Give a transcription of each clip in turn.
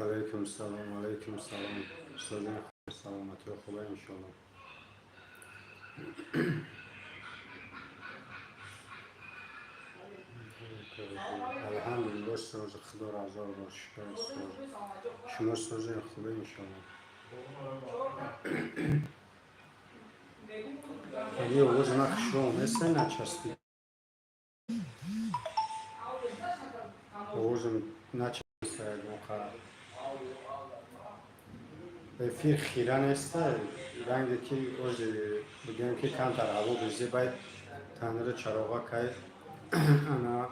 Алайкум салом, алайкум салом. Созин, саломатиҳо хуба, иншолло. Алҳамдулилло, соз, худоро ҳазор бор шукр, соз. Шумо созин, хубе, иншолло. Ами овоз ма хушро оместа начаспид. Овозам начаспида ягон. Эфир хира неста, ранге ки ози бигӯем, ки камтар ҳаво безебай, танира чароға кай, ана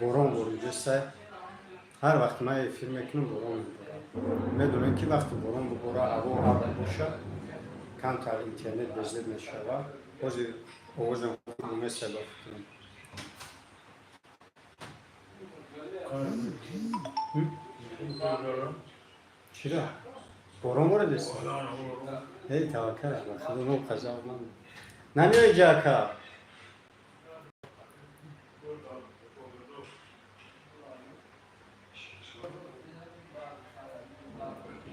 борон боридесай. Ҳар вақт ман эфир мекунам, борон меборад. Медонем, ки вақти борон бибора, ҳаво абр бошад, камтар интернет безеб мешавад. Ози овозам хуб оместа, ба фикрам. Чира? Борон боридеста? Эй, таваккал ба Худо, но қазо намеои ҷака.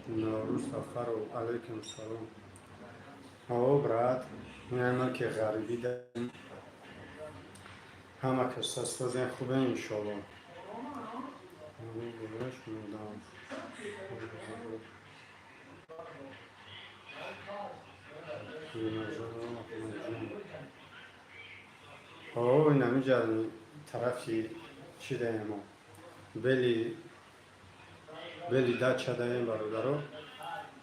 Наврӯз Сафаров, алайкум салом. О, брат, инама ки ғарибӣ дорем. Ҳама каса созен, хубе, иншолло. Бобош мудам. Аҳмадҷон. О, инамиҷа тарафи чӣ даем, бели бели дача даем, бародаро.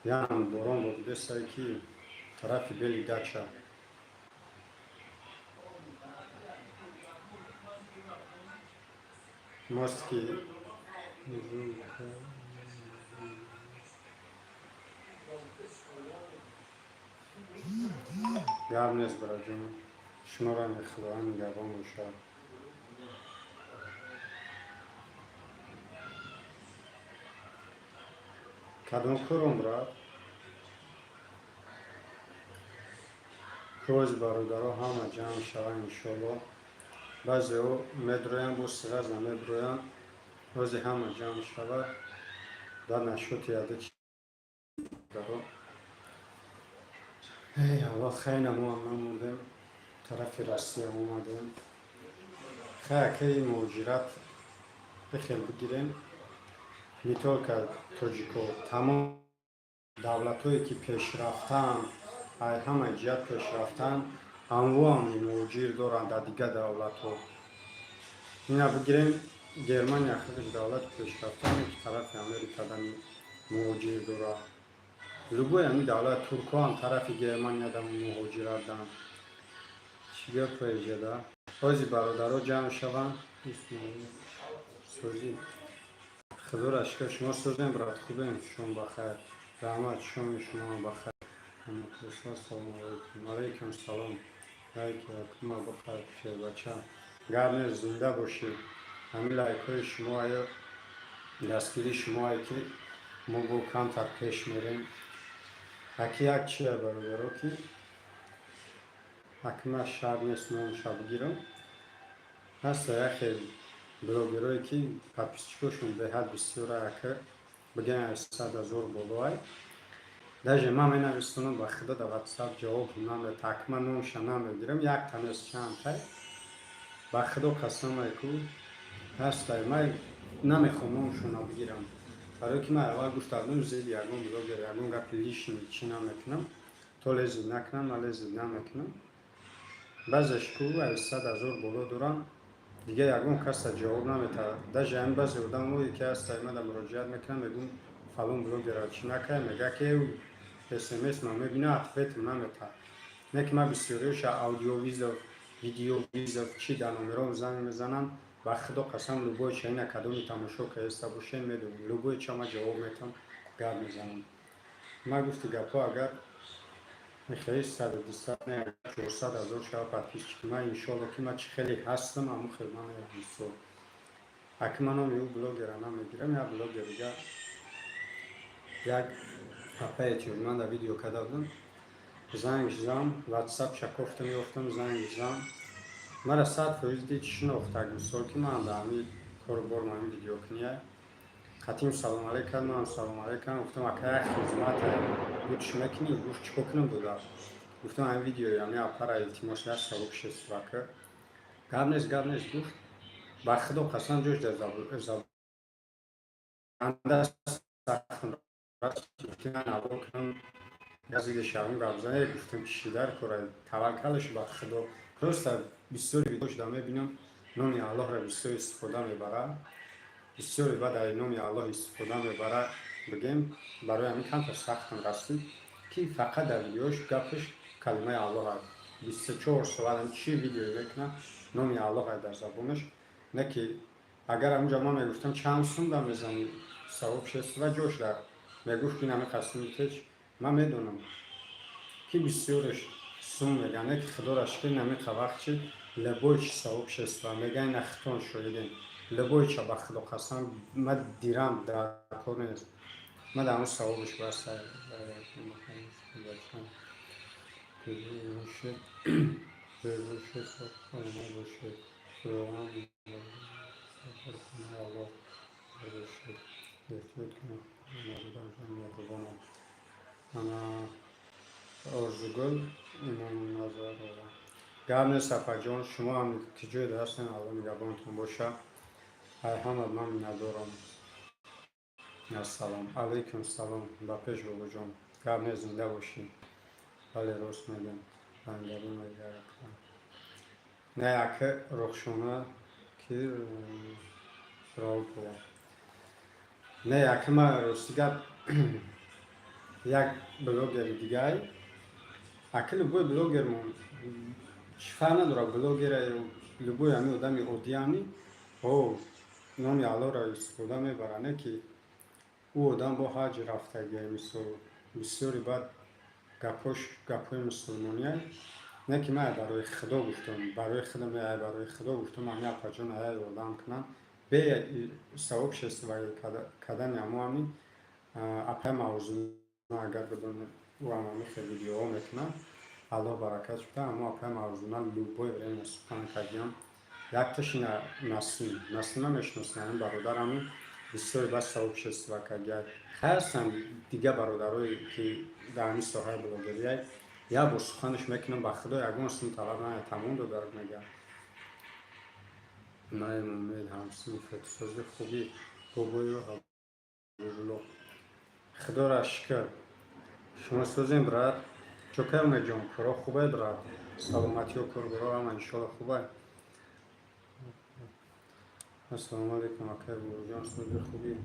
Ям борон боридесай, ки тарафи бели дача. Мост ки гап нест, бираҷон. Шуморо Худованд нигаҳбон бошад. Кадом кором, брат? Боз бародаро ҳама ҷамъ шаванд, иншолло. Баъзеҳо медроянд, боз сразу намеброянд. Бозе ҳама ҷамъ шавад, дар нашоти яда бародаро. Эй Аллоҳ, хайна мо ҳам намурдем, тарафи Россия омадем. Хай, акаи муҳоҷират бихел бигирем, не только тоҷико, тамом давлатҳое ки пешрафтаанд, ай ҳама ҷиҳат пешрафтаанд, анвоам муҳоҷир доранд дар дигар давлатҳо. Ина бигирем, Германия худаш давлати пешрафтаам, ки тарафи Америкадан муҳоҷир дорад. Любой ҳами давлат, туркҳо ҳам тарафи Германияда муҳоҷиратдан. Чӣ гапа иҷода? Ҳози бародаро ҷамъ шаванд. Созӣ. Худоро шукр, шумо созем, брат, хубем, шом бахайр. Раҳмат, шоми шумо бахайр. Ассалому алайкум. Алайкум салом. Лайк кума бахайр, шербача. Гап нест, зинда бошӣ. Ҳамин лайкҳои шумо аю дастгирии шумое, ки мо бо камтар пеш мерем. Аки як чия, бародаро, ки ҳакма шарт нест номша бигирам. Ҳаста яхе блогерое, ки подписчикошон беҳад бисёра, ака, бигӯям, аз 100 000 болоай. Даже ман менависонам, ба худо, дар Ватсап ҷавоб намедиҳад. Ҳакма номша намегирам, якта нест, чандтай. Ба худо қасамай ку ҳастай, ман намехоҳам номшона бигирам. Барое ки ман аввал гуфта будам, зери ягон блогер ягон гапи лишний чӣ намекунам, то лезить накунам, ман лезить намекунам. Баъзеш ку аз 100 000 боло дорам, дигар ягон каса ҷавоб наметавад. Даже ҳамин баъзе одамое ки ҳастай, ман дар муроҷиат мекунам, мегӯм, фалон блогера чӣ накард, мега, ки смс ман мебина, ответм наметавад. Не ки ман бисёриёша аудиовызов, видеовызов чӣ дар номером занг мезанам. Ба худо қасам, любой ча ина кадоми тамошо каеста бошем, медонам, любой ча ман ҷавоб метавам, гап мезанам. Ман гуфти гапҳо, агар мехоҳӣ, саду дусад не, 400 000 шава подписчики ман, иншолло, ки ман чӣ хеле ҳастам, ҳамун хел ман мисол. Аки ман номи ӯ блогера намегирам, як блогер дига, як апае ман дар видео карда будам, занг зам, Ватсап шакофтам, ёфтам, занг зам, мара 100% дид, шинохтак, мисол, ки ман дар ҳамин корубор, ҳамин видеокуния. Қатим салом алейк кардам, манам салом алейк кардам. Гуфтам: «Ака, як хизмат буд, чӣ мекунӣ?» Гуфт: «Чӣ кор кунам, додар?» Гуфтам: «Ҳамин видеои ҳамин апара, илтимос, як сообщество ка». «Гап нест, гап нест», гуфт. Ба Худо қасам, ҷош дар анда сахтам наво кунам, газиди шавм гап зане. Гуфтам: «Чӣ дар кора, таваккалаш ба Худо». Просто бисёри видеошда мебинам, номи Аллоҳро бисёр истифода мебарад, бисёре баъд ай номи Аллоҳ истифода мебарад. Бигем, барои ҳамин камтар сахтам расид, ки фақат дар видеош гапаш калимаи Аллоҳ аст. 24 соат чӣ видеое мекунад, номи Аллоҳ аст дар забонаш. Не ки агар ҳамунҷа ман мегуфтам: «Чанд сум да мезанӣ сообщество?» Ҷош дар мегуфт, ки нами қасми теч ман медонам, ки бисёреш сум мегӯянд. Не ки, Худоро шукр, намиқа вақт чи любой чи сообщество мегӯянд, ина хитон шоҳидем, любой ча, ба Худо қасам, ма дирам дар кор нест, ма дар ҳамун савобиш бас. Бошед, бошед, Худованд Аллоҳ бошед, эҳтиёт кунед, меҳрубонам. Ана Орзугул Имомназарова, гап нест, апаҷон, шумо ҳам ки ҷойда ҳастен, Аллоҳ нигаҳбонатон боша. Ай ҳамад ман миннатдорам. Ассалом алайкум. Салом, ба пеш, бобоҷон, гап нест, зинда бошӣ. Бале, рост мегӯям, бандарӣ мегарад. Не, ака Рухшона ки Раупова, не, ака, ма рости гап, як блогери дигай, ака, любой блогермон, чӣ фарқ надорад, блогера ё любой ҳамин одами оддиами, о номи Аллоҳро истифода мебарад. Не ки ӯ одам бо ҳаҷ рафтагия, мисол, бисёри баъд гапҳош гапҳои мусулмония. Не ки ман барои Худо гуфтам, барои худам, барои Худо гуфтам, ҳамин апаҷон ая ёрдам кунам, бе сообщество кардани ҳамо ҳамин апай Мавзуна, агар бидонед, ӯ ҳам ҳамин хел видеоҳо мекунад, Аллоҳ баракат шуда. Ҳамо апай Мавзуна любое время сухан кардиам. Якташина Насим, Насима мешиносем, ҳамин бародарами бисёре бас сообщество кардия. Хай, ҳастанд дига бародарое, ки дар ҳамин соҳаи блогерия. Як бор суханаш мекунам, ба Худо, ягон сум талаб на, тамом додарак мегӯяд. Наим Умед ҳамсинф, хубӣ, бобою Ҳабибулло, Худоро шукр, шумо созем, брат? Чокай, Умедҷон, коро хубай, брат? Саломатиё, корборо ҳама иншолло хубай. Ассалому алайкум, акай Бобоҷон, сози, хубӣ?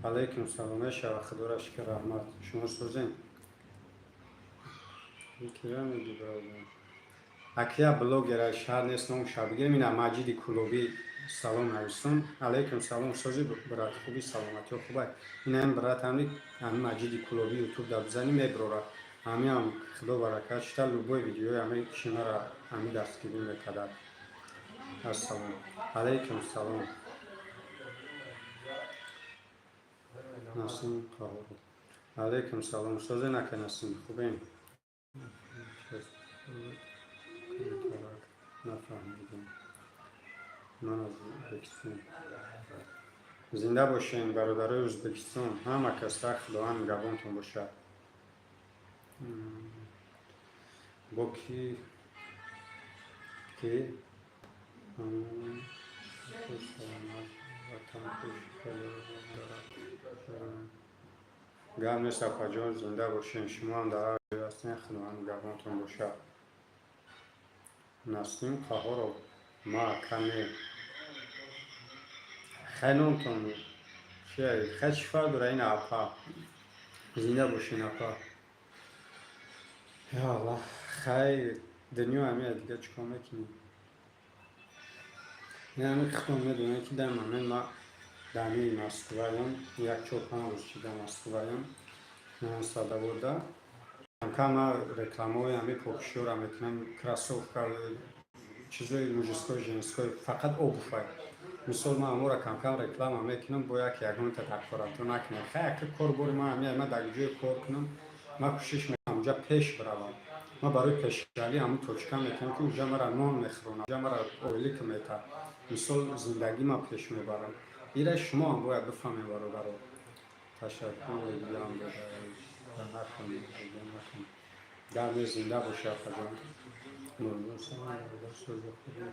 Алайкум салом, мешава, Худоро шукр, раҳмат, шумо созем? Кира меги, бародар? Акия блогера, шаҳр нест, номуша бигирем. Ина Маҷиди Кулобӣ салом нависон. Алайкум салом, сози, брат, хуби, саломатиё хубай? Инаам брат ҳами ҳами Маҷиди Кулобӣ, Ютуб да бизанӣ, меброра. Ҳамиам, Худо баракат шита, любой видеои ҳами чимара ҳами дастгирӣ мекардад. Ассалом алайкум, салом. Насим Қаҳоров, алайкум салом, созе, нака Насим, хубем? Нафаҳмидем, ман аз Ӯзбекистон. Зинда бошем, бародарои Ӯзбекистон, ҳама каса, Худованд нигаҳбонтон бошад. Бо ки ки саломат, ватан пеш хеле дорад. Гап нест, апаҷон, зинда бошем, шумо ҳам дар ҳар ҷой ҳастем, Худованд нигаҳбонтон бошад. Насим Қаҳоров, ма ака не, хай, номтон чия? Хай, чӣ фарқ дора? Ина апа, зинда бошен, апа. Ё Аллоҳ, хай, дунё ҳамия, дига чӣ кор мекунӣ? Ҳами худтон медонед, ки дар момент ма дар ҳамин Москваям, як 4-5 рӯз чи дар Москваям садовода. Камкам ма рекламаҳои ҳами покишиёра мекунам, кроссовка, чизои мужской, женской, фақат обувь ай. Мисол, ман ҳамора камкам реклама мекунам, бо як ягонта дақорато накунем. Хай, ака, корбори ман ҳамия, ман дар ҷое кор кунам, ман кӯшиш мекунам уҷа пеш биравам. Ман барои пешравӣ ҳамун точка мекунам, ки уҷа мара нон мехӯронам, уҷа мара ойлик метаҳад, мисол, зиндагӣ ман пеш мебарам. Ира шумо ҳам бояд бифаҳмем, бародаро. Ташаккур дигам. Дар зинда боши, афаҷон. Салом, бародар, сози хубӣ?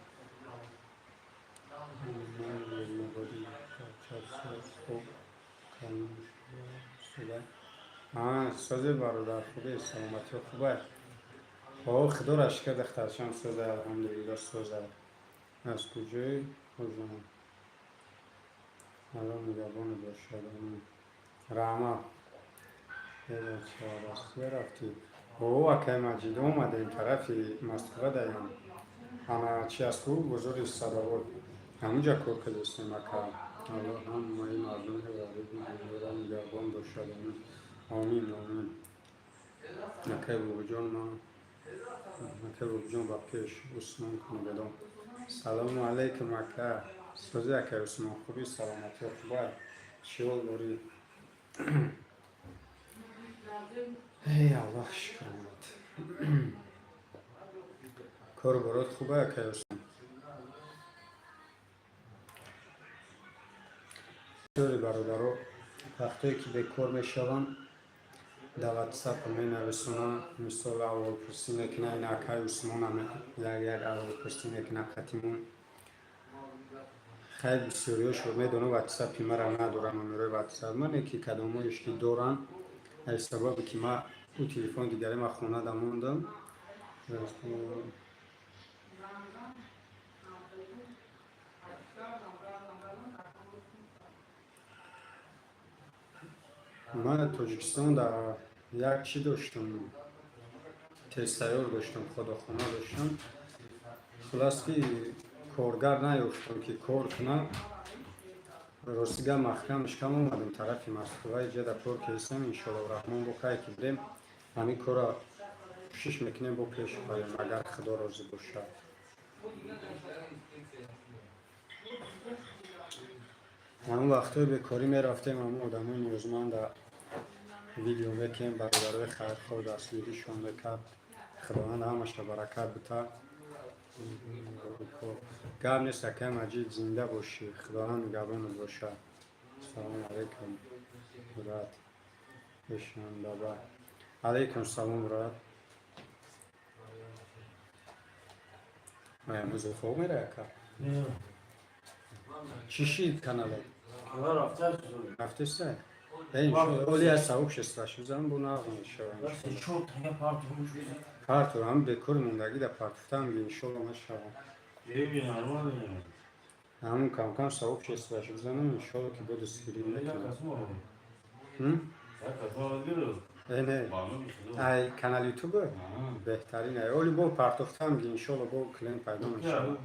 Ман хуб. Сози, бародар, хубе, саломатиё хубай? О, худоро шукр, духтарчам соза, алҳамдулилло, соза. Аз куҷои ҳозам? Алло нигаҳбонат бошад. Амин, раҳмат. Россия рафтӣ? О, акай Маҷид, омадем, тарафи Москва даям. Ана чи аст, ку бозори Садовод, ҳамунҷа кор кардастем, ака. Алло ҳамаи мардуми ғариби дунёро нигаҳбон бошад. Амин, омин, омин. Акай Бобоҷон, ман акай Бобоҷон ба пеш. Усмон Кунбедон, салому алайкум, ака. Сози, акай Усмон, хуби, саломатиё хубай? Чӣ ҳол дорӣ? Эй, Аллоҳ шукр. Кору борот хубай, акай Усмон? Бисёри бародаро вақтое ки бекор мешаванд, дар Ватсап менависонанд, мисол, аҳволпурсӣ мекунанд. Ин акай Усмонам як як аҳволпурсӣ мекунад қатимон. Хайр, бисёриёшро медонам, Ватсапи мара надоранд, номерои Ватсап мане ки кадомоеш ки доранд, аз сабабе ки ма ӯ телефони дигаре ма хонада мондам. Ман Тоҷикистон дар як чӣ доштам, тезтайёр доштам, ходохона доштам. Хулас ки коргар наёфтам, ки кор кунам. Ростига маҳкам шикам омадем тарафи Москва, иҷада кор кесам. Иншоалло раҳмон, бо хай ки будем, ҳамин корро кӯшиш мекунем, бо пеш барем, агар Худо розӣ бошад. Ҳамон вақтҳои бекорӣ мерафтем, ҳамон одамои ниёзманда видео мекунем, бародарои хайрхоҳ дастгиришон мекард. Худованд ҳамаша баракат бита. Гап нест, акай Маҷид, зинда бошӣ, Худованд нигаҳбонат бошад. Салому алайкум, брат. Пешандаба. Алайкум салом, брат. Муза хоб мера, ака? Чӣ шид каналат? Рафтеста? Оли аз сообщество шузам, бу нағз мешавад. Парту ҳам бекори мондагӣ да партуфтам, иншолло мешавад. Ҳамун камкам сообщество шузанам, иншолло ки бо дастгирӣ мекунам. Не, ай канал Ютуба беҳтарин. Ай оли бо партофтам, иншолло бо клиент пайдо мешавад.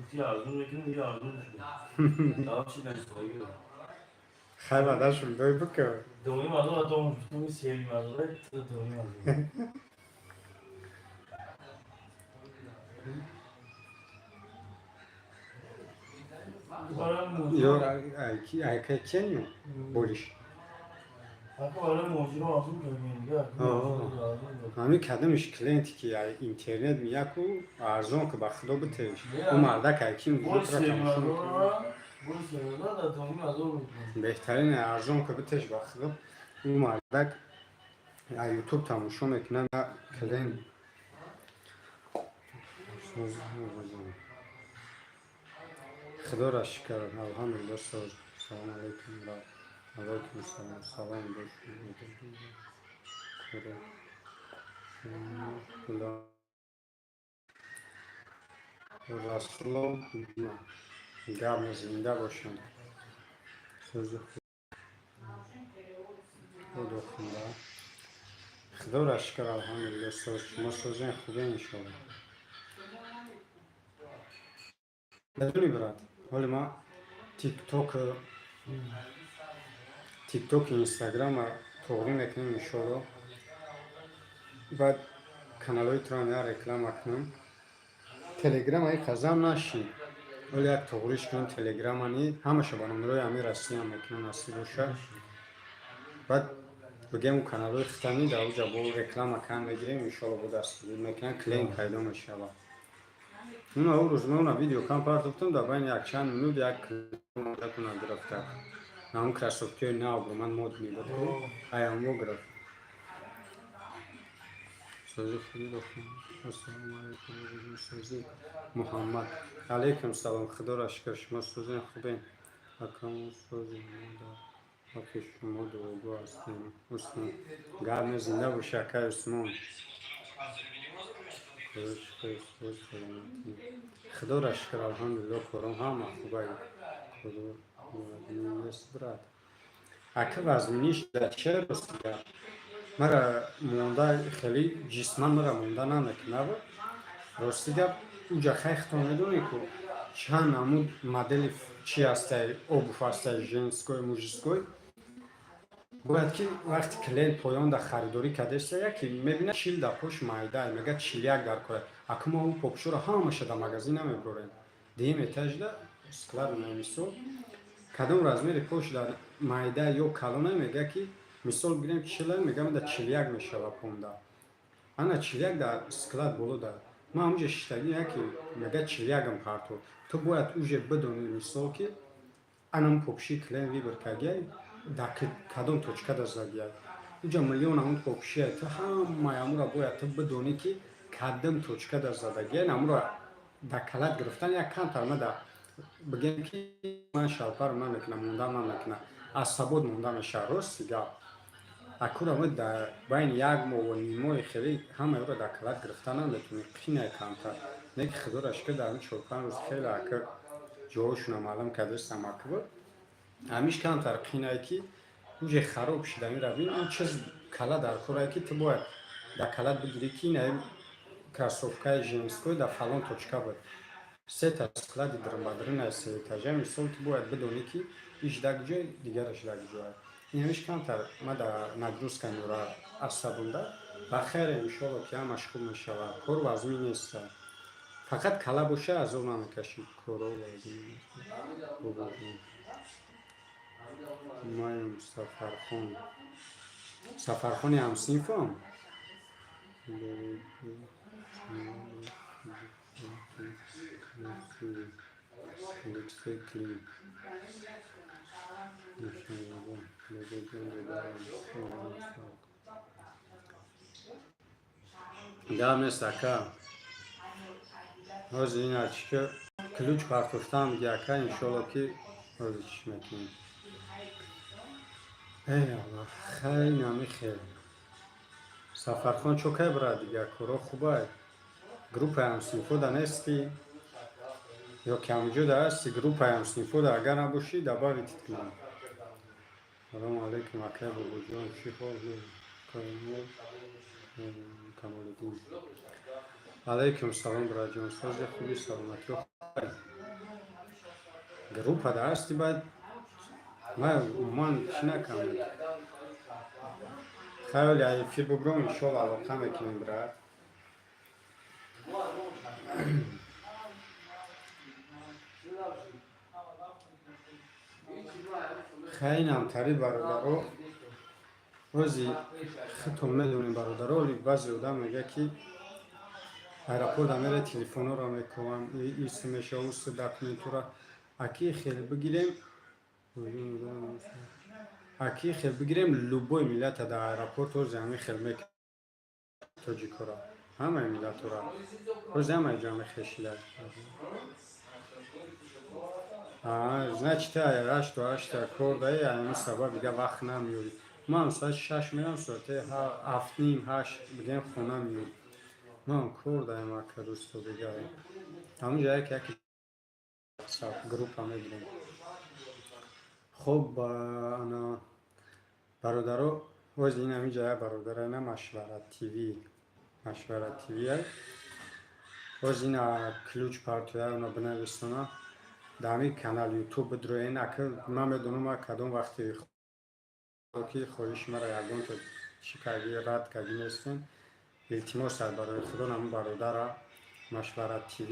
Хай, бадашум дой бука. دومی مردم دوم سیمی مردم دومی مردم. Ё ай кеню болиш. Ҳамин кадамиш клиенте ки ай интернет мияку, арзон ки, ба Худо битеш. Ӯ мардак ай ки тамошо мекунад. Беҳтарин, арзон ки битеш, ба Худо, ӯ мардак ай Ютуб тамошо мекунад, клиент. Худоро шукр, алҳамдулилло, соз. Салому алайкум, брат. Алайкум салом, салом бош. Худо. Худо. Расулов гап, зинда бошанд. Сози худо хунда. Худоро шукр, алҳамдулилло, соз. Шумо созен, хубе, иншолло. Медони, брат, ҳоли ма Тикток, Инстаграма тоғрӣ мекунем, иншолло. Баъд каналҳои туро я реклама кунам. Телеграма и қазам нашид. Ҳоли як тоғриш кунам телеграмани, ҳамаша ба номерои ҳамин Россия мекунам, насиб бошад. Баъд бигем каналҳои хитани дар оҷа бо реклама кан мегирем, иншолло, бо дастгирӣ мекунам, клиент пайдо мешавад. Уна ӯ рӯз меона видео кам партофтам, дар байни якчанд минут як клиент гирифта. Ҳамун кроссовкиҳои нав бо ман мод мебуд, ай ҳамо гирифт. Созӣ, худи. Ассалому алайкум, созӣ, Муҳаммад. Алайкум салом, худоро шукр, шумо созем, хубем, акаму сози, мо дар ҳаққи шумо дуогӯ ҳастем. Усмон, гап не, зинда боши, акай Усмон. Саломатӣ, худоро шукр, алҳамдулилло, кором ҳама хубай. Нест, брат, ака, вазминиш да че? Рости гап, мара монда хеле ҷисман мара монда намекунава. Рости гап, уҷа хайхтон медонӣ ку чанд намуд модели чи ҳастай, обувь ҳастай, женской, мужской. Бояд ки вақти клиент поёнда харидорӣ кардеста, яке мебинад, 40 да пош майда, мега 41 дар кора. Ака, мо он попшоро ҳамаша да магазин намебурем, дуюм этажда склад. Мисол, кадом размери пош дар майда ё калона, мега ки мисол бигирем, 40, мегам да 41 мешава понда. Ана 41 дар склад боло да ман ҳамуҷа шиштагӣ, яке мега 41-ам парто. Ту бояд уже бидонӣ, мисол, ки анам попши клиент выбор кардиай, дар кадом точка да задиай. Уҷа миллион ҳамун попшия, ту ҳамаи ҳамура бояд ту бидонӣ, ки кадом точка да задагиай. Ҳамура дар калат гирифтан як камтар мада, бигем ки ман шалпар намекунам, монда намекунам, аз сабод монда мешавад. Рости гап, акура мо дар байни як моҳу нимои хеле ҳамаеро дар калат гирифта наметавонӣ, қинае камтар. Не ки худоро шукр, дар ин 4-5 рӯз хеле, ака, ҷоҳошона маълум кардастам. Акбар, ҳамиш камтар қинае, ки уже хароб шуда меравин. Он чиз кала дар корае, ки ту бояд дар калат бигирӣ, ки ина кроссовкаи женской дар фалон точка буд, сета склади дрмбадрина, се этажа. Мисол, ту бояд бидонӣ, ки иш дар ҷой, дигараш дар ҷое. Ин ҳамиш камтар ма дар нагрузка меора асабонда. Ба хайр, иншолло, ки ҳамаш хуб мешавад. Кор вазмин нест, фақат кала боша, азоб намекашӣ. Коро вазмин нест. Маем Сафархон, Сафархони ҳамсинфам. Алексей Клим. Бобоҷон. Гап нест, ака. Ҳозир ин ачка ключ партофтам ди, ака, иншолло, ки ҳозир чӣ мекунем. Эй Аллоҳ, хай, намихел. Сафархон, чо кай брат, дигар коро хубай? Группаи ҳамсинфода нестӣ ё ки ҳамҷода ҳасти? Группаи ҳамсинфода агар набошӣ, добавить кунам. Салому алайкум, акай Бобоҷон, чӣ ҳол? Камолиддин. Алайкум салом, братҷон, сози, хуби, саломатиё? Группада ҳасти, баъд ман умуман чӣ накардам. Хайоли ай эфир бубром, иншолло, алоқа мекунем, брат. Хайнам тари, бародаро, ози худтон медонем, бародаро, баъзе одам мега, ки аэропорта мере, телефонҳоро мекунам, ис меша, ус документура. Аки хел бигирем, аки хел бигирем, любой миллата дар аэропорт ози ҳами хел мекунад. Тоҷикора, ҳамаи миллатора ози ҳамаи ҷо ҳами хел шида. Значит, ҳашту ҳашта кор даи, ҳамин сабаб дига вақт намеёрӣ. Ман соати 6 мерам, соати 7:30, 8 бигем, хона меёрӣ. Ман кор даем, ака, дӯсто, дига ҳамунҷа як яки группа мегирем. Хуб, ана, бародаро, боз ин ҳаминҷа як бародара ина Машварат ТВ, Машварат ТВ. Боз ина ключ партоя, она бинависона дар ҳамин канал Ютуб бидроен. Ака, ман медонам, кадом вақте ки хоҳиши мара ягонто чӣ карди, рад кардӣ нестем. Илтимос аст, барои худо, ҳамун бародара Машварат ТВ,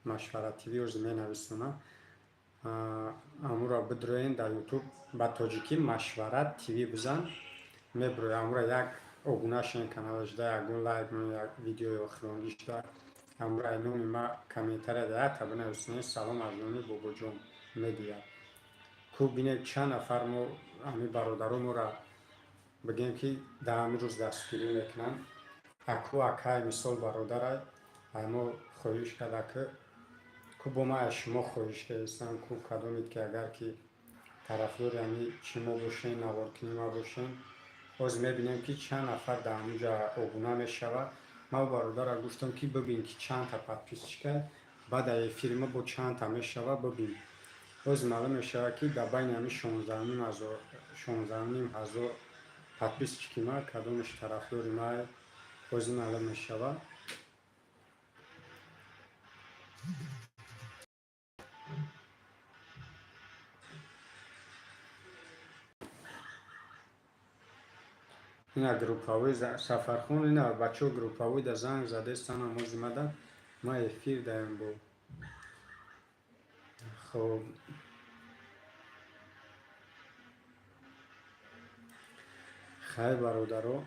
Машварат ТВ ози менависона, амуро бидроен дар Ютуб. Ба тоҷикӣ Машварат ТВ бизан, меброи. Амура як обуна шен каналаш да, ягон лайк, як видеои охиронгишда амура номи ма комментария да якта бинависонед: «Салом аз ҷониби Бобоҷон», медиҳад. Ку бинед, чанд нафар мо ҳами бародаро моро бигем, ки дар ҳамин рӯз дастгирӣ мекунанд. Аку акай, мисол, бародарай ай мо хоҳиш карда, ки ку бо ман аз шумо хоҳиш кардистам, ку кадомед, ки агар ки тарафдори ҳами чӣ мо бошен, наворкунӣ ма бошен. Ҳозир мебинем, ки чанд нафар дар ҳаминҷа обуна мешавад. Ман бародара гуфтам, ки бибин, ки чандта подписчика, баъд ай эфири ма бо чандта мешавад, бибин. Ҳозир маълум мешавад, ки дар байни ҳамин 16,5 ҳазор подписчики ма кадомеш тарафдори май, ҳозир маълум мешавад. Ина группавои Сафархон, ина бачаҳо группавой да занг задестан ҳамози мада, ма эфир даем бо. Хоб, хайр, бародаро.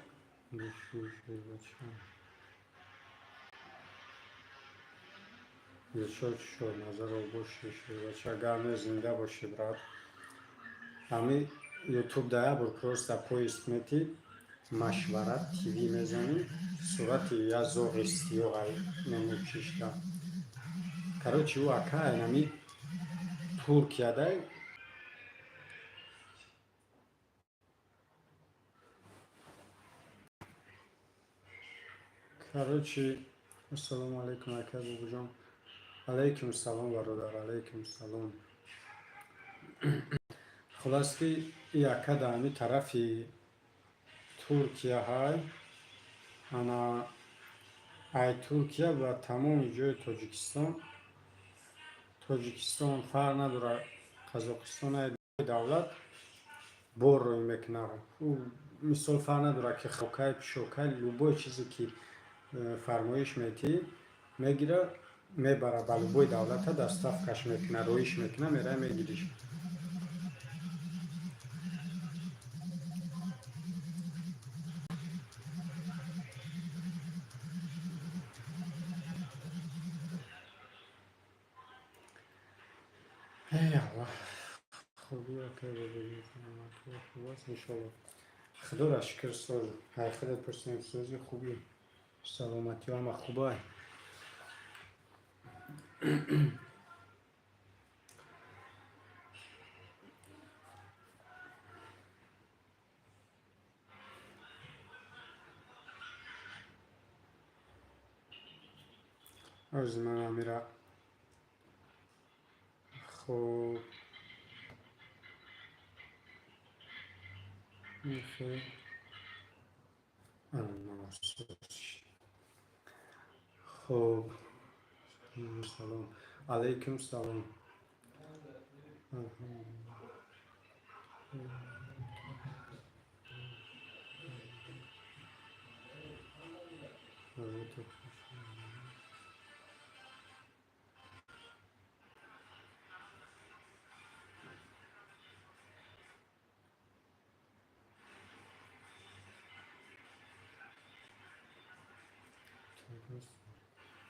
Дилшод Шоҳназаров боши, шербача, агар не, зинда бошӣ, брат. Ҳами Ютуб да як бор просто поиск метӣ, Машварат ТВ мезанӣ, сурати як зоғи сиёҳ мемучишта. Короче, ӯ ака ами Туркиядай. Короче, ассалому алайкум, ака бобоҷон. Алайкум салом, бародар, алайкум салом. Хулас, ки и ака дар ҳами тарафи Туркия ҳай. Ана ай Туркия ба тамоми ҷои Тоҷикистон, Тоҷикистон фарқ надорад, Қазоқистон, ай давлат бор рӯй мекунад. Мисол, фарқ надорад, ки хокай, пишокай, любой чизе ки фармоиш метиҳӣ, мегира, мебара, ба любой давлата доставкаш мекуна, роиш мекуна, мерай, мегириш. Эй Аллоҳ, хуби, акай хуб аст, иншолло. Худоро шукр, соз. Ҳай, худат пурсем, сози, хуби, саломатиҳо ҳама хубай? Ози ман амира. Хуб, Хуб. Ана насос. Хуб, салом алайкум, салом.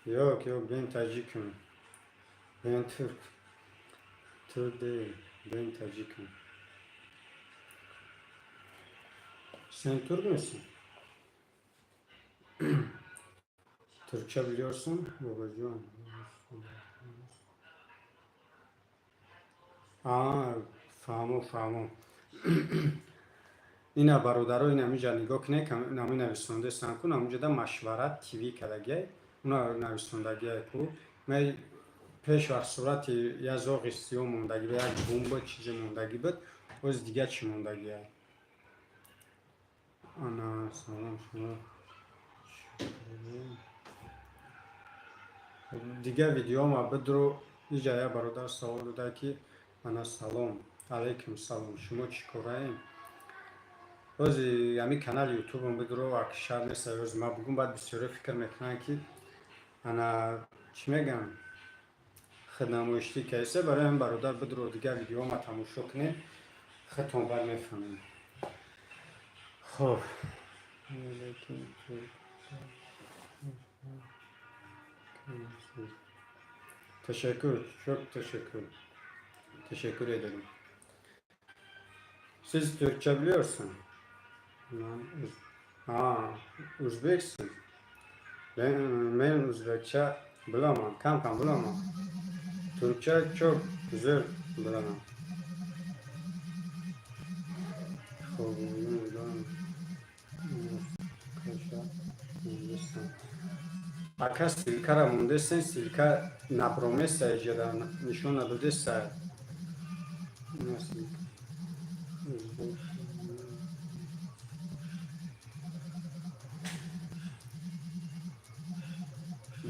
Yok yok, ben Tacik'im. Ben Türk. Türk değil. Ben Tacik'im. Sen Türk müsün? Türkçe biliyorsun babacığım. А, фаҳмо, фаҳмо. Ина, бародаро, ина ҳамиҷа нигоҳ кунед, нами нависондаистам ку, ҳамуҷода Машварат ТВ кардагиай, уна нависондагиай ку. Ман пеш вақт сурати як зоғи сиёҳ мондагӣ, як бомба чизе мондагӣ буд, боз дига чӣ мондагиай. Ана, салом, шумо дига видеома бидро. Иҷа як бародар савол дода, ки ана, салом алайкум, салом, шумо чӣ кораем? Бози ҳамин канали Ютубам бидро, акшар нест, ози ман бугум, баъд бисёре фикр мекунанд, ки ана чӣ мегӯям, худнамоиштӣ кайсе. Барои ҳамин, бародар, бидро, дига видеома тамошо кунед, худтон бар мефаҳмед. Хоб. Ташаккур, çok teşekkür. Teşekkür ederim. Siz Türkçe biliyorsun. Ha, Uzbeksin. Men Uzbekçe bilaman, kam kam bilaman. Türkçe çok güzel bilaman. Хоб, намедонам. Каша, мондестам. Ака, ссылка ра мондестен, ссылка наброместа, иҷода нишон надодеста. Ина ссылка. Узбек.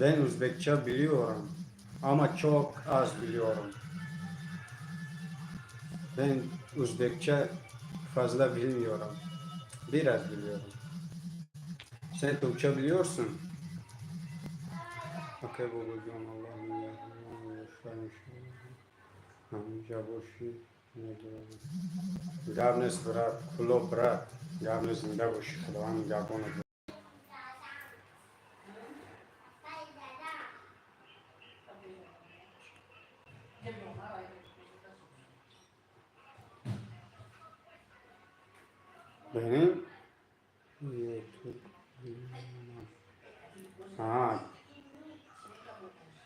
Ben Uzbekçe biliyorum ama çok az biliyorum. Ben Uzbekçe fazla bilmiyorum. Biraz biliyorum. Sen Türkçe biliyorsun. Okey бобоҷон, Аллоҳ ҳамиҷа бошӣ. Гап нест, брат, кулоб, брат. Гап нест, зинда бошӣ, Худованд нигаҳбонат. Benim YouTube. Ha,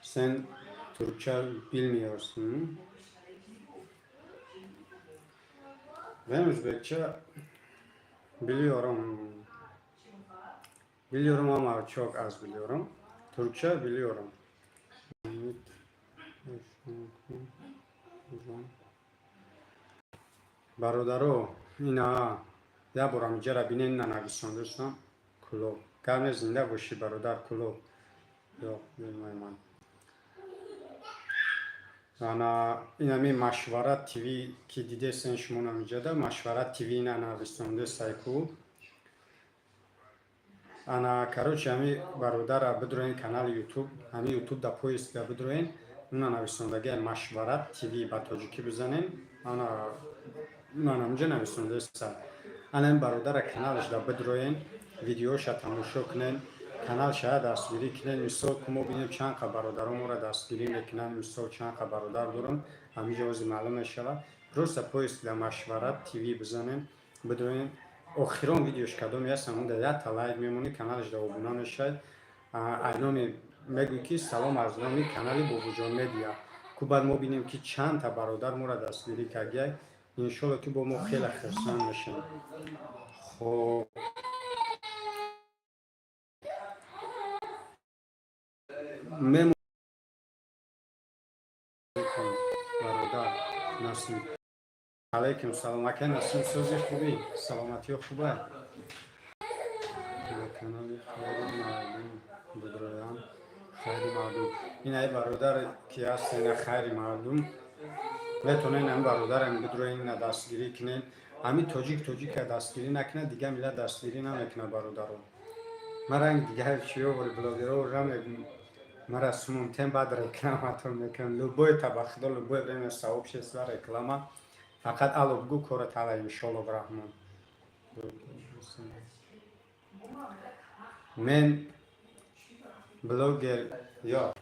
sen Türkçe bilmiyorsun. Ben Uzbekçe biliyorum. Biliyorum ama çok az biliyorum. Türkçe biliyorum. Evet. Бародаро, ина як борам иҷара бинен, на нависондастам. Кулоб. Гап нест, зинда бошӣ, бародар, кулоб. Ёқ, ман. Ана инами Машварат ТВ, ки дидесен шумо намиҷада, Машварат ТВ, ина нависонде сайку. Ана, короче, ҳами бародара бидроен канали Ютуб, ҳами Ютуб да поиск да бидроен, уна нависондагия Машварат ТВ ба тоҷикӣ бизанен, ана уна намиҷа нависондеса. Ана ин бародара каналаш да бидроен, видеоша тамошо кунен, канал шая дастгирӣ кунен. Мисол, ку мо бинем, чанд қа бародаро моро дастгирӣ мекунанд, мисол, чанд қа бародар дорам, ҳамиҷа ози маълум мешавад. Просто поиск да Машварат ТВ бизанем, бидроен, охирон видеош кадоме аст, ҳамонда якта лайк мемонӣ, каналаш да обуна мешавед. Айноми мегӯй, ки салом аз номи канали Бобоҷон Медиа. Ку баъд мо бинем, ки чандта бародар моро дастгирӣ кардияй. Иншолло, ки бо мо хеле хурсанд мешем. Хоб, мем, бародар Насим. Алайкум салом, ака Насим, сӯзи хубӣ, саломатиё хуба? Канали Хайри мардум бидроям. Хайри мардум, ин ай бародар ки ҳаст, ина Хайри мардум, метавонен ами бародарам бидроен, ина дастгирӣ кунен. Ами тоҷик тоҷика дастгирӣ накунад, дигар миллат дастгирӣ намекунад, бародаро. Ман ранг дигар чиё бори блогеро мегум, мара сумумтен, баъд рекламатон мекунам. Любой та, ба худо, любое время сообщество реклама, фақат ало бугӯ, кора тала, иншолло раҳмон. Мен блогер ё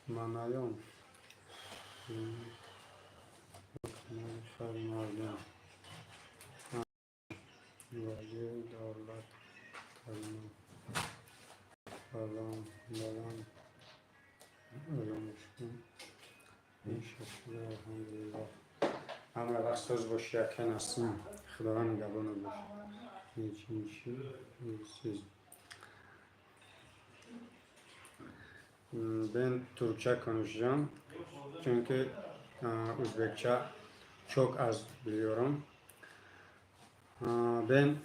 манаён мардум вазири давлат Каримов баланд баланд улумушкун алҳамдулиллоҳ. Ҳама вақт соз боши, ака Насим, Худованд нигаҳбонат бош. Нечинчи siz. Ben Türkçe konuşacağım. Çünkü Uzbekçe çok az biliyorum. Ben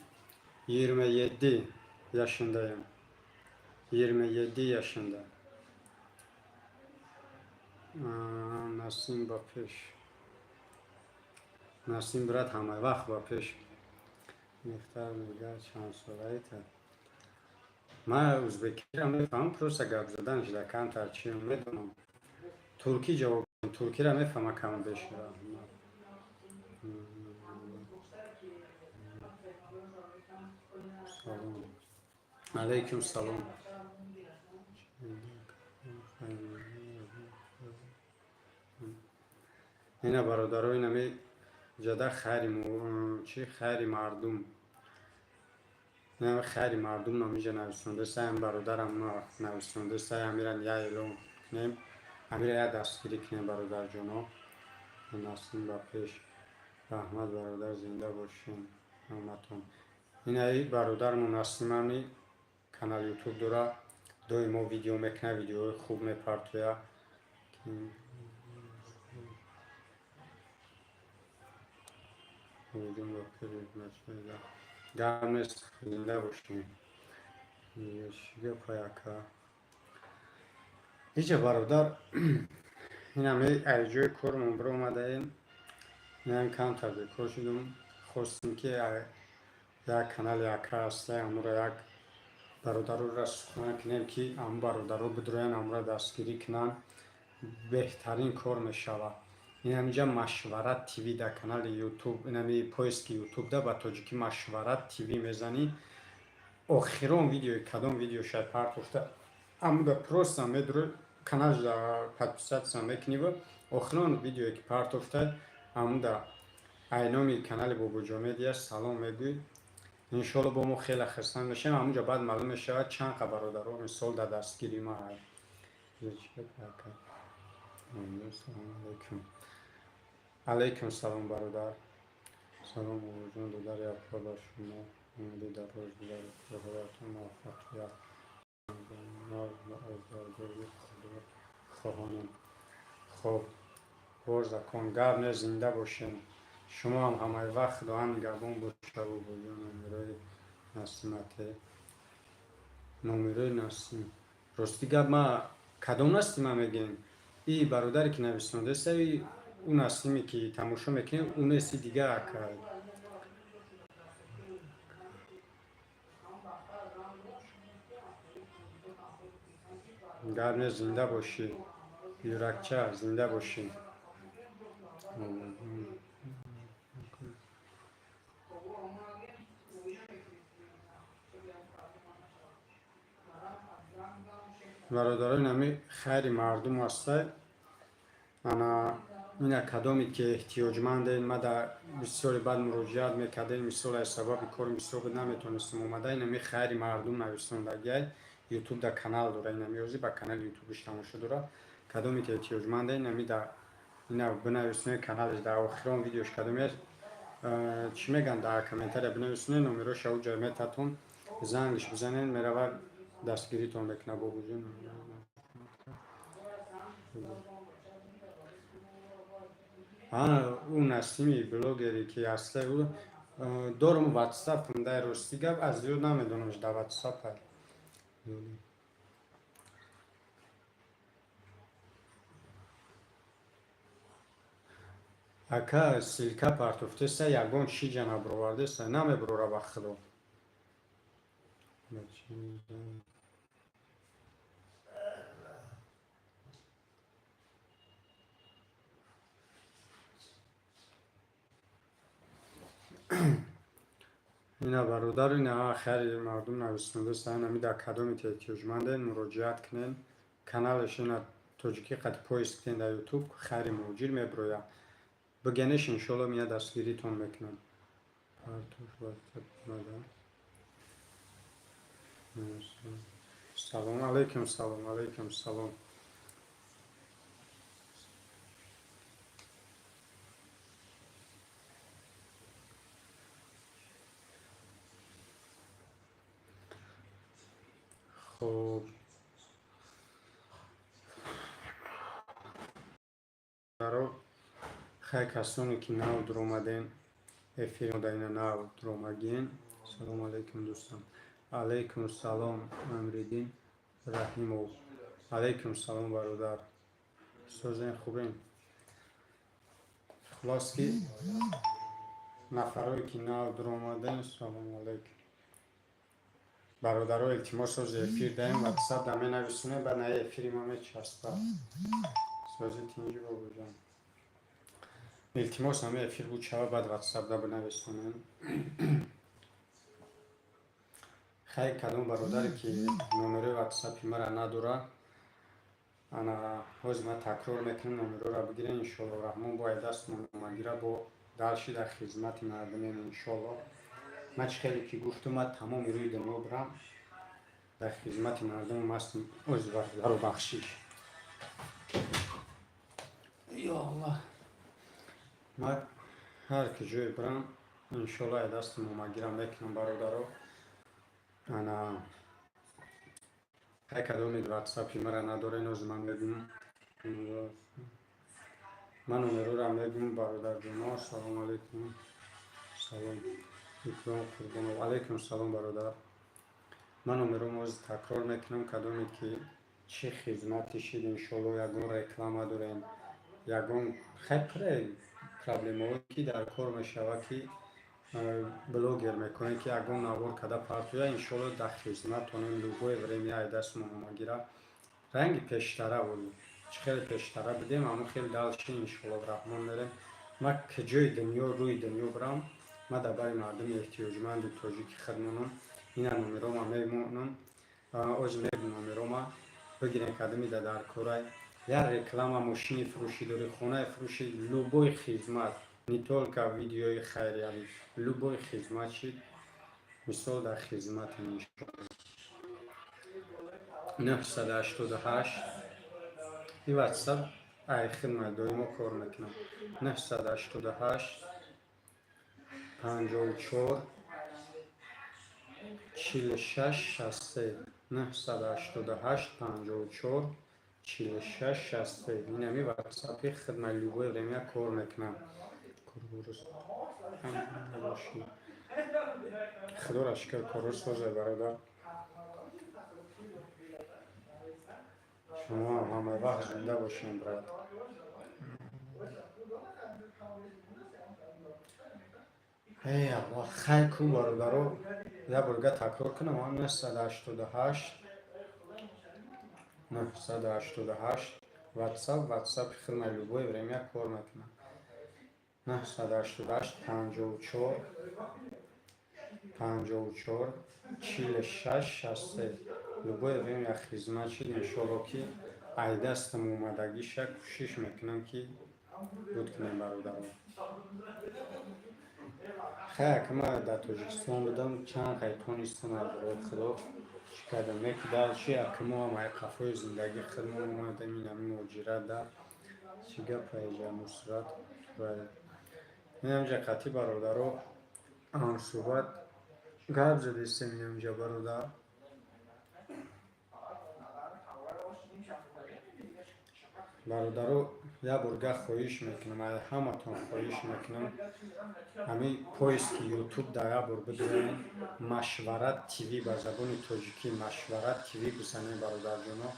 27 yaşındayım. 27 yaşında. Насим, ба пеш. Насим, брат, ҳама вақт ба пеш. Мехтар мега, чанд солаита? Ман узбекиро мефаҳмам, просто гап заданаш да камтар чи медонам. Туркӣ ҷавоб, туркиро мефаҳмам каму беш. Салом алейкум, салом. Ина, бародаро, инами ҷада хайри чи, хайри мардум, хайри мардум номиҷа нависонда саям, бародарам нависонда сай. Амира я эълон кунем, амира я дастгирӣ кунем, бародарҷоно. Насим, ба пеш! Раҳмат, бародар, зинда бошем ҳаматон. Инаи бародармон Насимами канал Ютуб дора, доимо видео мекунад, видеои хуб мепартояд. Гап нест, зинда бошем. Гапа яка ҳича, бародар. Инаме аз ҷои кормон биромадаем, инам камтар бекор шудум, хостем ки як канали ака ҳаста, амуро як бародароро сухан кунем, ки ам бародаро бидроянд, амуро дастгирӣ кунанд, беҳтарин кор мешавад. Инамиҷа Машварат ТВ дар канали Ютуб, инами поиски Ютубда ба тоҷикӣ Машварат ТВ мезанӣ, охирон видеои кадом видео шай партофта, амуда просто медро каналда подписаться мекуниву охирон видеое ки партофта, амуда айноми канали Бобоҷомедия салом мегӯй. Иншолло, бо мо хеле хурсанд мешавем. Ҳамунҷо баъд маълум мешавад, чанд қа бародаро мисол дар дастгири ма. Салому алайкум. Алайкум салом, бародар. Салом, бобоҷон, додари апа, ба шумо умеди дароз, дар корҳоятон муваффақият аз даргоҳи Худо хоҳонем. Хоб, боз закон, гап не, зинда бошем. Шумо ҳам ҳамаи вақт Худованд нигаҳбон боша. Бобоҷон, номерои Насимате, номерои Насим. Рости гап, ма кадом Насима мегем? И бародаре ки нависондаеста, ӯ Насиме ки тамошо мекунем, ӯ неси, дигар ака. Гап не, зинда бошӣ, юракча, зинда бошӣ. Бародарои, нами хайри мардум ҳастай. Ана ина, кадоме ки эҳтиёҷманден, ма дар бисёре баъд муроҷиат мекардем, мисол аз сабаби кори бисёр буд, наметонистем омада. Инами хайри мардум нависондагиай, Ютуб да канал дора, инами ёзи ба канали Ютубиш тамошо дора. Кадоме ки эҳтиёҷманден, инами да ина бинависонед, каналаш дар охирон видеош кадоме чӣ мегӯянд, дар комментария бинависонед, номероша уҷа метатон, зангш бизанед, мерава, дастгиритон мекунад. Бобоҷон, ӯ Насими блогере ки ҳаста, ӯ дорум Ватсапм дай. Рости гап, аз ёд намедонамш, дар Ватсапа. Ака, ссылка партофтеса, ягон чиҷа набуровардеса, намебурора, ба худо. Ина, бародар, ина хайри мардум нависондаеста, инами дар кадоме ки эҳтиёҷманден, муроҷиат кунен. Каналаш ина тоҷикӣ қад поиск кунен дар Ютуб, хайри муҳоҷир мебирояд. Бигенеш, иншолло, мия дастгиритон мекунам. Партош Ватсап мада. Салом алейкум, салом алейкум, салом. Хуб, баро, хай, касоне ки нав дуромадем эфир ина нав дуромагин. Салому алейкум, дӯстон. Алейкум салом, Амриддин Раҳимов. Алейкум салом, бародар, созен, хубем. Хулос ки нафарое ки нав дуромадем, салому алейкум, бародаро. Илтимос, сози эфир даем, Ватсап да менависонем, баъд на эфири ма мечаспад. Сози, тинҷи, бобоҷон. Илтимос, ҳама эфир буд шава, баъд ватсапда бинависонем. Хай, кадом бародаре ки номерои ватсапи мара надора, ана ҳозир ман такрор мекунам, номерора бигирен. Иншоалло раҳмон, бояд дастмон омадгира, бо дальше дар хизмати мардумем, иншоалло. Ман чӣ хеле ки гуфтум, ман тамоми рӯи дунё бирам, дар хизмати мардумам ҳастам. Оз бародаро, бахшиш, ё Аллоҳ, ман ҳар ки ҷое бирам, иншоалло, ай дастам омадгира мекунам, бародаро. Ана ҳай, кадоме ватсапи мара надорен, оз ман мегӯм, ман номерора мегӯм, бародарҷоно. Ассалому алайкум. Салом, Икром Қурбонов. Алайкум салом, бародар. Ман номером оз такрор мекунам. Кадоме ки чӣ хизмати шид, иншоалло, ягон реклама дорем, ягон хепре проблемаое ки дар кор мешавад, ки блогер мекунем, ки ягон навор када партоя, иншоалло, дар хизматонем. Любое время ай дастмон омагира, ранги пештара буд, чӣ хеле пештара будем, ҳамон хеле дальше, иншоалло раҳмон, мерем. Ман куҷои дунё, рӯи дунё бирам, ман дар бари мардуми эҳтиёҷманди тоҷики худмонам. Ина номерома мемонам, оз мегум, номерома бигирем. Кадомида дар корай, як реклама, мошини фурӯшӣ дорӣ, хонаи фурӯшӣ, любой хизмат, не только видеои хайриявӣ, любой хизмат шид, мисол, дар хизматем, иншоалло. 988, и ватсап ай хидмат доимо кор мекунам. 988 54 46 63, 988 54 46 63. Инами ватсапи хидмат, любое время кор мекунам. Бошӣ, худоро шукр, корро созай, бародар. Шумо ҳама вақт зинда бошем, брат. Эй Аллоҳ, хай ку, бародаро, як борга такрор кунам: 988, 988, ватсап, ватсапи хидмат, любое время кор мекунам. 988 54 54 46 63. Любое время хизмат шид, иншоалло, ки ай дастам омадагиша кӯшиш мекунам, ки буд кунем, бародаро. Хай, ма дар Тоҷикистон будам, чанд қай тонистам, аз барои Худо чӣ кардам, неки дальше акмоам ай қафои зиндагӣ хидмон омадам, инами муҳоҷират да чӣ гапа иҷа. Нусрат, инамҷа қатъи бародаро ҳамсӯҳбат гап задистем, инамҷа бародар. Бародаро, як борга хоҳиш мекунам, ай ҳаматон хоҳиш мекунам, ҳамин поиски ютуб дар як бор бидурен, Машварат ТВ, ба забони тоҷикӣ Машварат ТВ бизанем, бародарҷоно.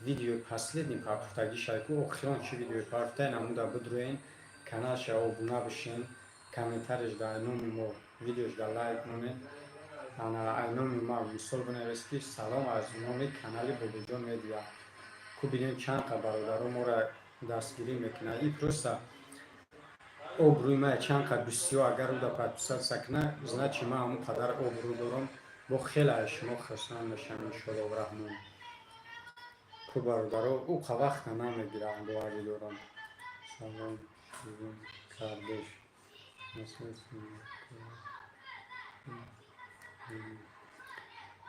Видеои последний партуфтагишай ку, охирон чӣ видеои партуфтаи намуда, бидурен, каналша обуна бишен, комментариш дар номи мо, видеош дар лайк монед. Ана ай номи ма мисол бинавис, ки салом аз номи канали Бобоҷон Медиа. Ку бинем, чанд қа бародаро моро дастгирӣ мекунад. И просто обрӯи ма чанд қа бисёр агар уда подписаться куна, значит, ман ҳамон қадар обрӯ дорам, бо хеле аз шумо хурсанд мешавам, иншоалло раҳмон. Ку бародаро, ӯ қа вақта намегирам, боварӣ дорам. Салом, кардеш.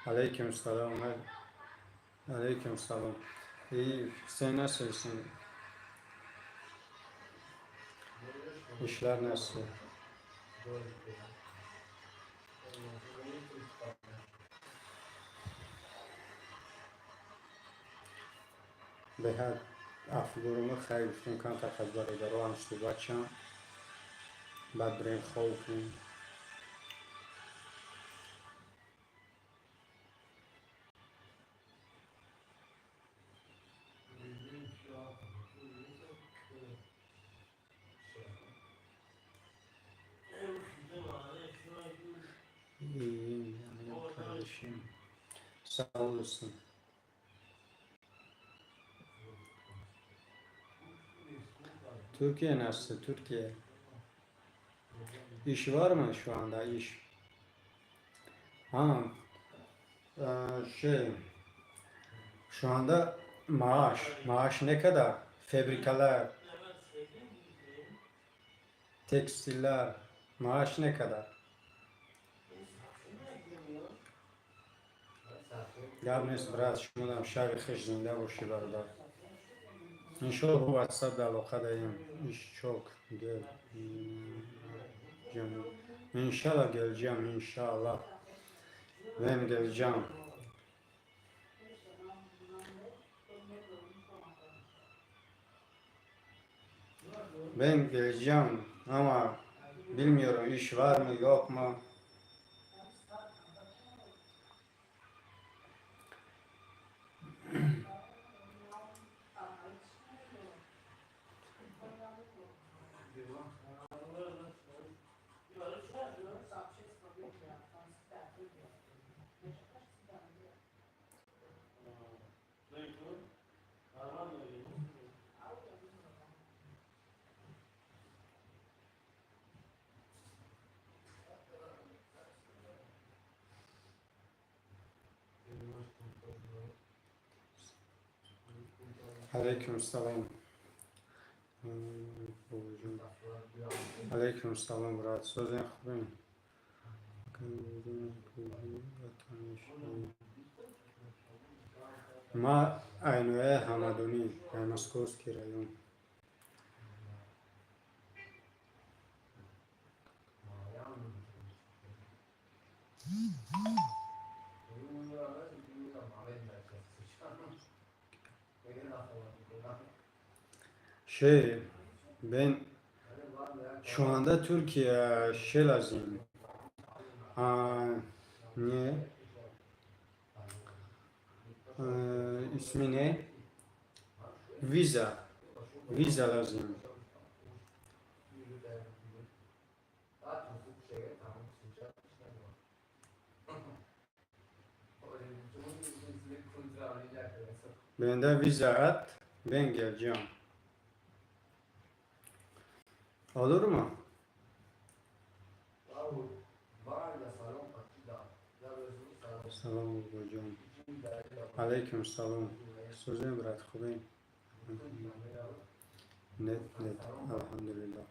Алейкум салом, алейкум салом. İyi, sen nasılsın? İşler nasıl? Беҳад афгурума. Хайр, гуфтем, камтар аз бародаро ҳам суҳбат шам, баъд бирем хоб кунем. İyiyim yani kardeşim. Sağ olasın. Türkiye nasıl? Türkiye. İş var mı şu anda iş? Ha, şey, şu anda maaş ne kadar? Fabrikalar, tekstiller, maaş ne kadar? Гап нест, брат, шумодам шаби хеш зинда бошӣ, бародар. Иншолло бо ватсап дар алоқа даем. Иш чок гел. İnşallah geleceğim, inşallah. Ben geleceğim. Ben geleceğim ama bilmiyorum iş var mı yok mu. Aleyküm salam. Aleyküm salam, брат. Созен хубем. Ма Айноя Ҳамадонӣ, Московский район. Şey, ben şu anda Türkiye şey lazım. Niye? İsmi ne? Viza. Viza lazım. Ben de viza at, ben geleceğim. Olur mu? Salam hocam. Aleyküm salam. Sözüm брат, хубем. Нет, нет, алҳамдулиллоҳ.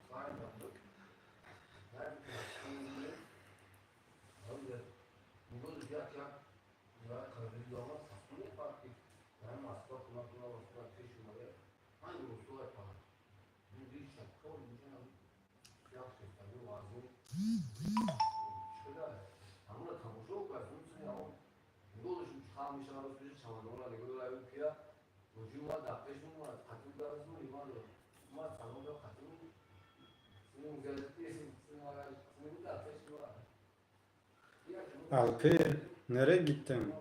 Alper, nereye gittin?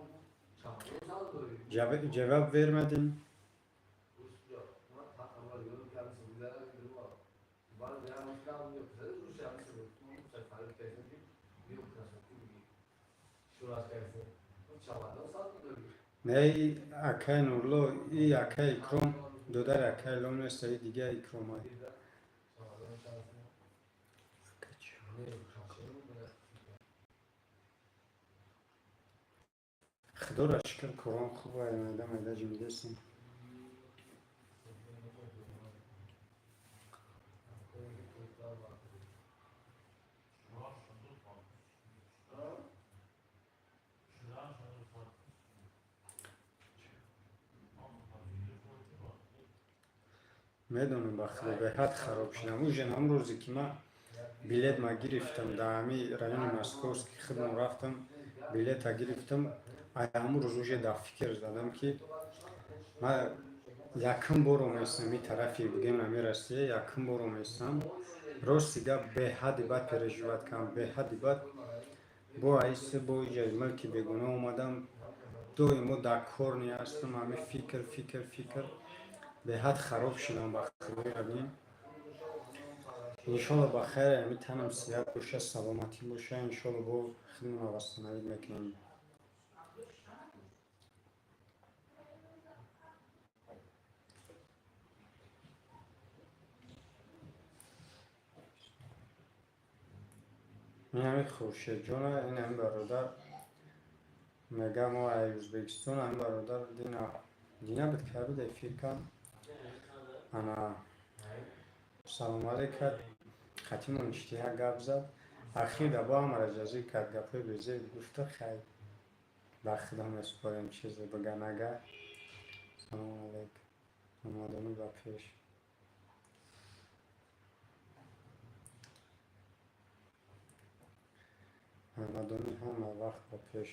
Cevap vermedin. Не акай Нурло, и акай Икром, додар акай Лом нест, и дига Икромай. Худоро шукр, корон хуб ай, майда майда ҷимидастем. Медонам, ба худо, беҳад хароб шудам. Ужен ҳам рӯзе ки ман билет ма гирифтам, дар ҳами райони Московский хидмат рафтам, билета гирифтам, ай ҳамун рӯз уже дар фикр задам, ки ман якум бор оместам и тарафи, бигем, ами Россия, якум бор оместам. Рости гап, беҳади бад переживать кардам, беҳади бад. Бо аисе бо иҷаи мулки бегуна омадам, доимо дар кор ҳастам, ҳами фикр, фикр, фикр, беҳад хароб шудам, ба худои рабин. Иншолло, ба хайр, ҳами танам сиҳат боша, саломатӣ боша, иншолло бо хидмат восстановить мекунем. Ин ҳами Хуршедҷона, ин ҳами бародар мега мо ай Ӯзбекистон, ҳами бародар дина дина буд, кай буд эфир кард. Ана салом алейк кард, хатимон иштиҳа гап зад. Ахир да бо ҳамара ҷазир кард, гапҳои безеб гуфта, хай ба худо месупорем, чизе бига нага. Салом алейк, омадони ба пеш. Омадони ҳама вақт ба пеш.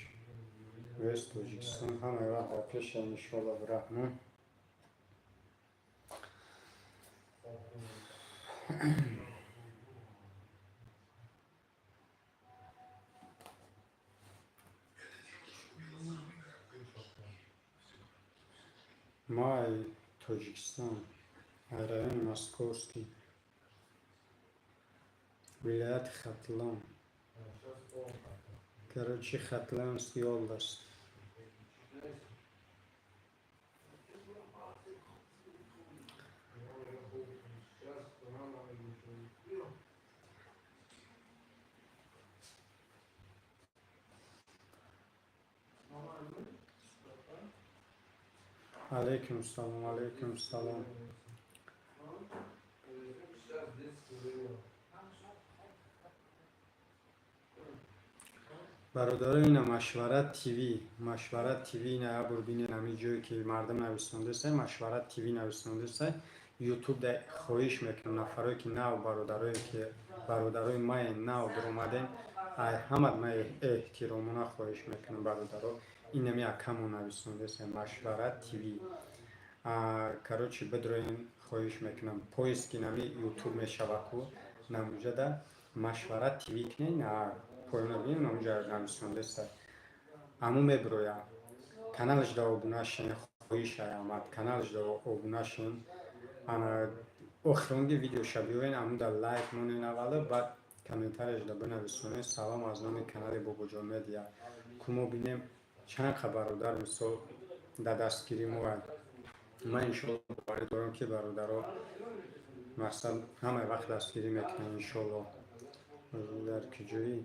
Вес Тоҷикистон ҳама вақт ба пеш, иншоаллоҳ раҳмон. Ма ай Тоҷикистон, ай райони Московский, вилояти Хатлон. Короче, Хатлонский область. Алейкум салом, алейкум салом. Бародаро, ина Машварат ТВ, Машварат ТВ, ина як бор бинен, ҳамин ҷое ки мардум нависондесай, Машварат ТВ нависондесай. Ютуб да хоҳиш мекунам, нафарое ки нав, бародарое ки бародарои мае нав дуромадем, ай ҳамат ма эҳтиромона хоҳиш мекунам, бародаро, инами акамон нависондесай Машварат ТВ. Короче, бидроен, хоҳиш мекунам, поиски нами Ютуб мешава ку, намуҷада Машварат ТВ кунен, поёна бинем, намуҷа нависондесай, аму мебироя. Каналаш да обуна шен, хоҳиш ай омад, каналаш да обуна шен. Ана охиронги видеоша биёен, амуда лайк монен аввало, баъд комментарияш да бинависонед: «Салом аз номи канали Бобоҷон Медиа». Ку мо бинем чанд қа бародар мисол дар дастгирӣ мо. Ман иншоалло боварӣ дорам, ки бародаро мақсад ҳамаи вақт дастгирӣ мекунанд, иншоалло. Дар куҷоӣ?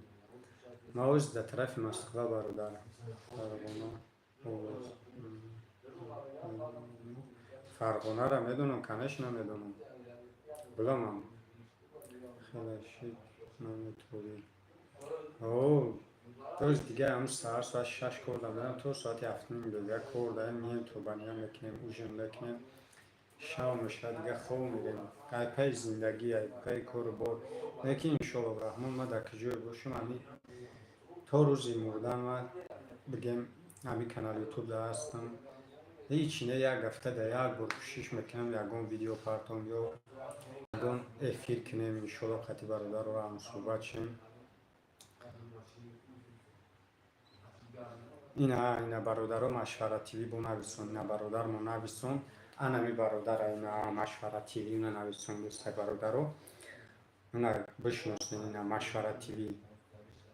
Ма оз дар тарафи Москва, бародар, Фарғона. Фарғонаро медонам, конечно, медонам, буламам. Хеле шид наметавонӣ. О, тоз дига ҳамун саҳар соати 6 кор дадам, то соати 7:30 дига кор даем, мием, тобания мекунем, ужин мекунем, шав мешавад, дига хоб мерем. Ай пайи зиндагӣ, ай пайи кору бор. Лекин иншоалло раҳмон, ман дар куҷое бошам, ҳами то рӯзи мурдан ман бигем ҳами канал Ютуб да ҳастам. Ҳеҷ не, як ҳафта да як бор кӯшиш мекунам ягон видео партом ё ягон эфир кунем, иншоалло, қати бародарро ҳамсӯҳбат шем. Ина бародаро, Машварат ТВ бо нависон, ина бародармо нависон, анами бародара, ина Машварат ТВ ина нависон дестай, бародаро, ина бишносен, ина Машварат ТВ,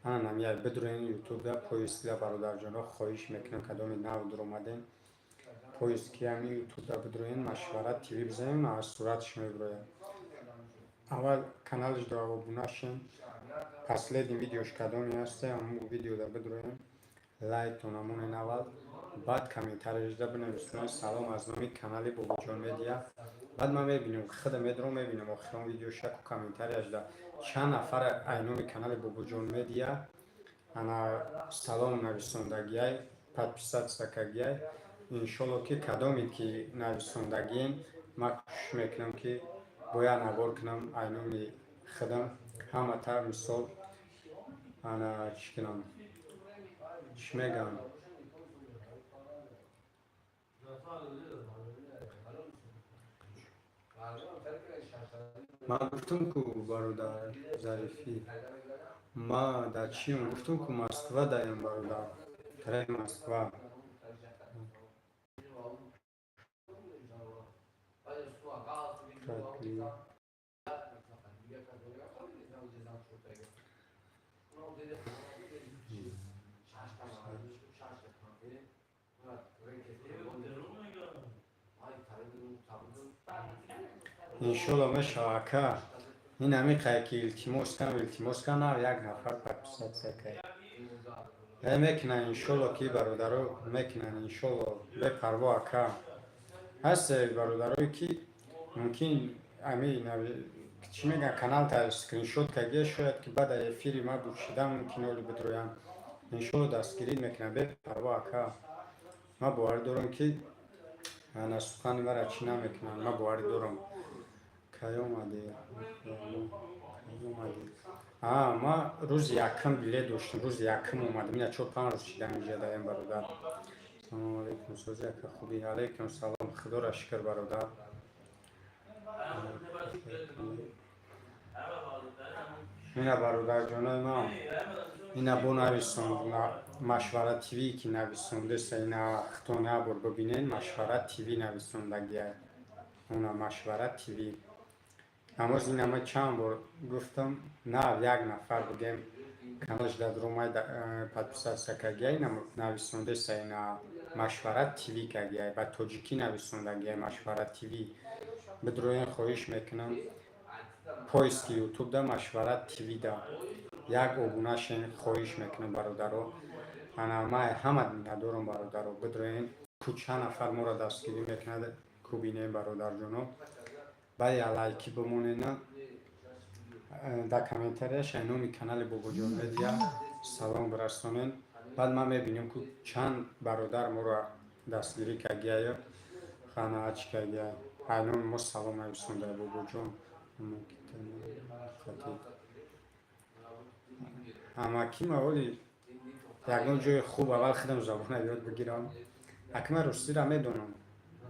ана намия бидроен Ютубда, поискда. Бародарҷоно, хоҳиш мекунам, кадоми нав дуромадем, поиски ҳами Ютубда бидроен, Машварат ТВ бизанем, аз сураташ мебирояд. Аввал каналаш до обуна шен, последний видеош кадоме ҳаста, ҳамун видеода бидроем, лайктон амонен аввал, баъд комментарияшда бинависонед: «Салом аз номи канали Бобоҷон Медиа». Баъд ман мебинем, худа медорам, мебинам охирон видеошаку комментарияшда чанд нафар ай номи канали Бобоҷон Медиа ана салом нависондагиай, подписаться кагиай. Иншолло, ки кадоме ки нависондагием, ман кӯшиш мекунам, ки бояд навор кунам ай номи худам ҳамата, мисол, ана чӣ кунам, чӣ мегӯям. Ман гуфтам ку, бародар Зарифӣ, ма дар чием, гуфтам ку, Москва даем, бародар, тарафи Москва. Пратли. Иншолло мешава, ака. Ин ҳамин ки илтимос кам, илтимос кам, на як нафар подписаться кард. Мекунан, иншолло, ки бародаро мекунан, иншолло, бепарво, ака. Ҳаст бародарое, ки мумкин ами чӣ мегӯян, каналта скриншот кардия, шояд ки баъд аз эфири ма бушида мумкин оли бидроям. Иншолло, дастгирӣ мекунам, бепарво, ака. Ман боварӣ дорам, ки ана сухани мара чӣ намекунанд, ман боварӣ дорам. Кай омадӣ? Кай омадӣ? Ма рӯзи якум билет доштам, рӯзи якум омадам. Ина 4-5 рӯз шидам инҷа даем, бародар. Салому алейкум, сози, ака, хубӣ? Алейкум салом, худоро шукр, бародар. Ина, бародарҷонои ман, ина бо нависон, Машварат ТВ ки нависондеса, ина хто набор бибинен, Машварат ТВ нависондагия, она Машварат ТВ. Амоз ина ма чанд бор гуфтам, на як нафар бигем каналш дадромай подписаться кардия. Ина нависондеса, ина Машварат ТВ кардия, ба тоҷикӣ нависондагия Машварат ТВ. Бидроен, хоҳиш мекунам, поиски Ютуб да Машварат ТВ да як обуна шен, хоҳиш мекунам, бародаро. Ана ма ҳама миннатдорам, бародаро. Бидроен, ку чанд нафар моро дастгирӣ мекунад, кубинем, бародарҷоно. Баъд я лайки бимонена, дар комментарияш номи канали Бобоҷон Медиа салом бирасонен. Баъд ман мебинем, ку чанд бародар моро дастгирӣ кардияю хана чӣ кардия, ай номи мо салом нависонда. Бобоҷон амаки ма оли ягон ҷои хуб, аввал худам забона ёд бигирам. Аки ман русиро медонам,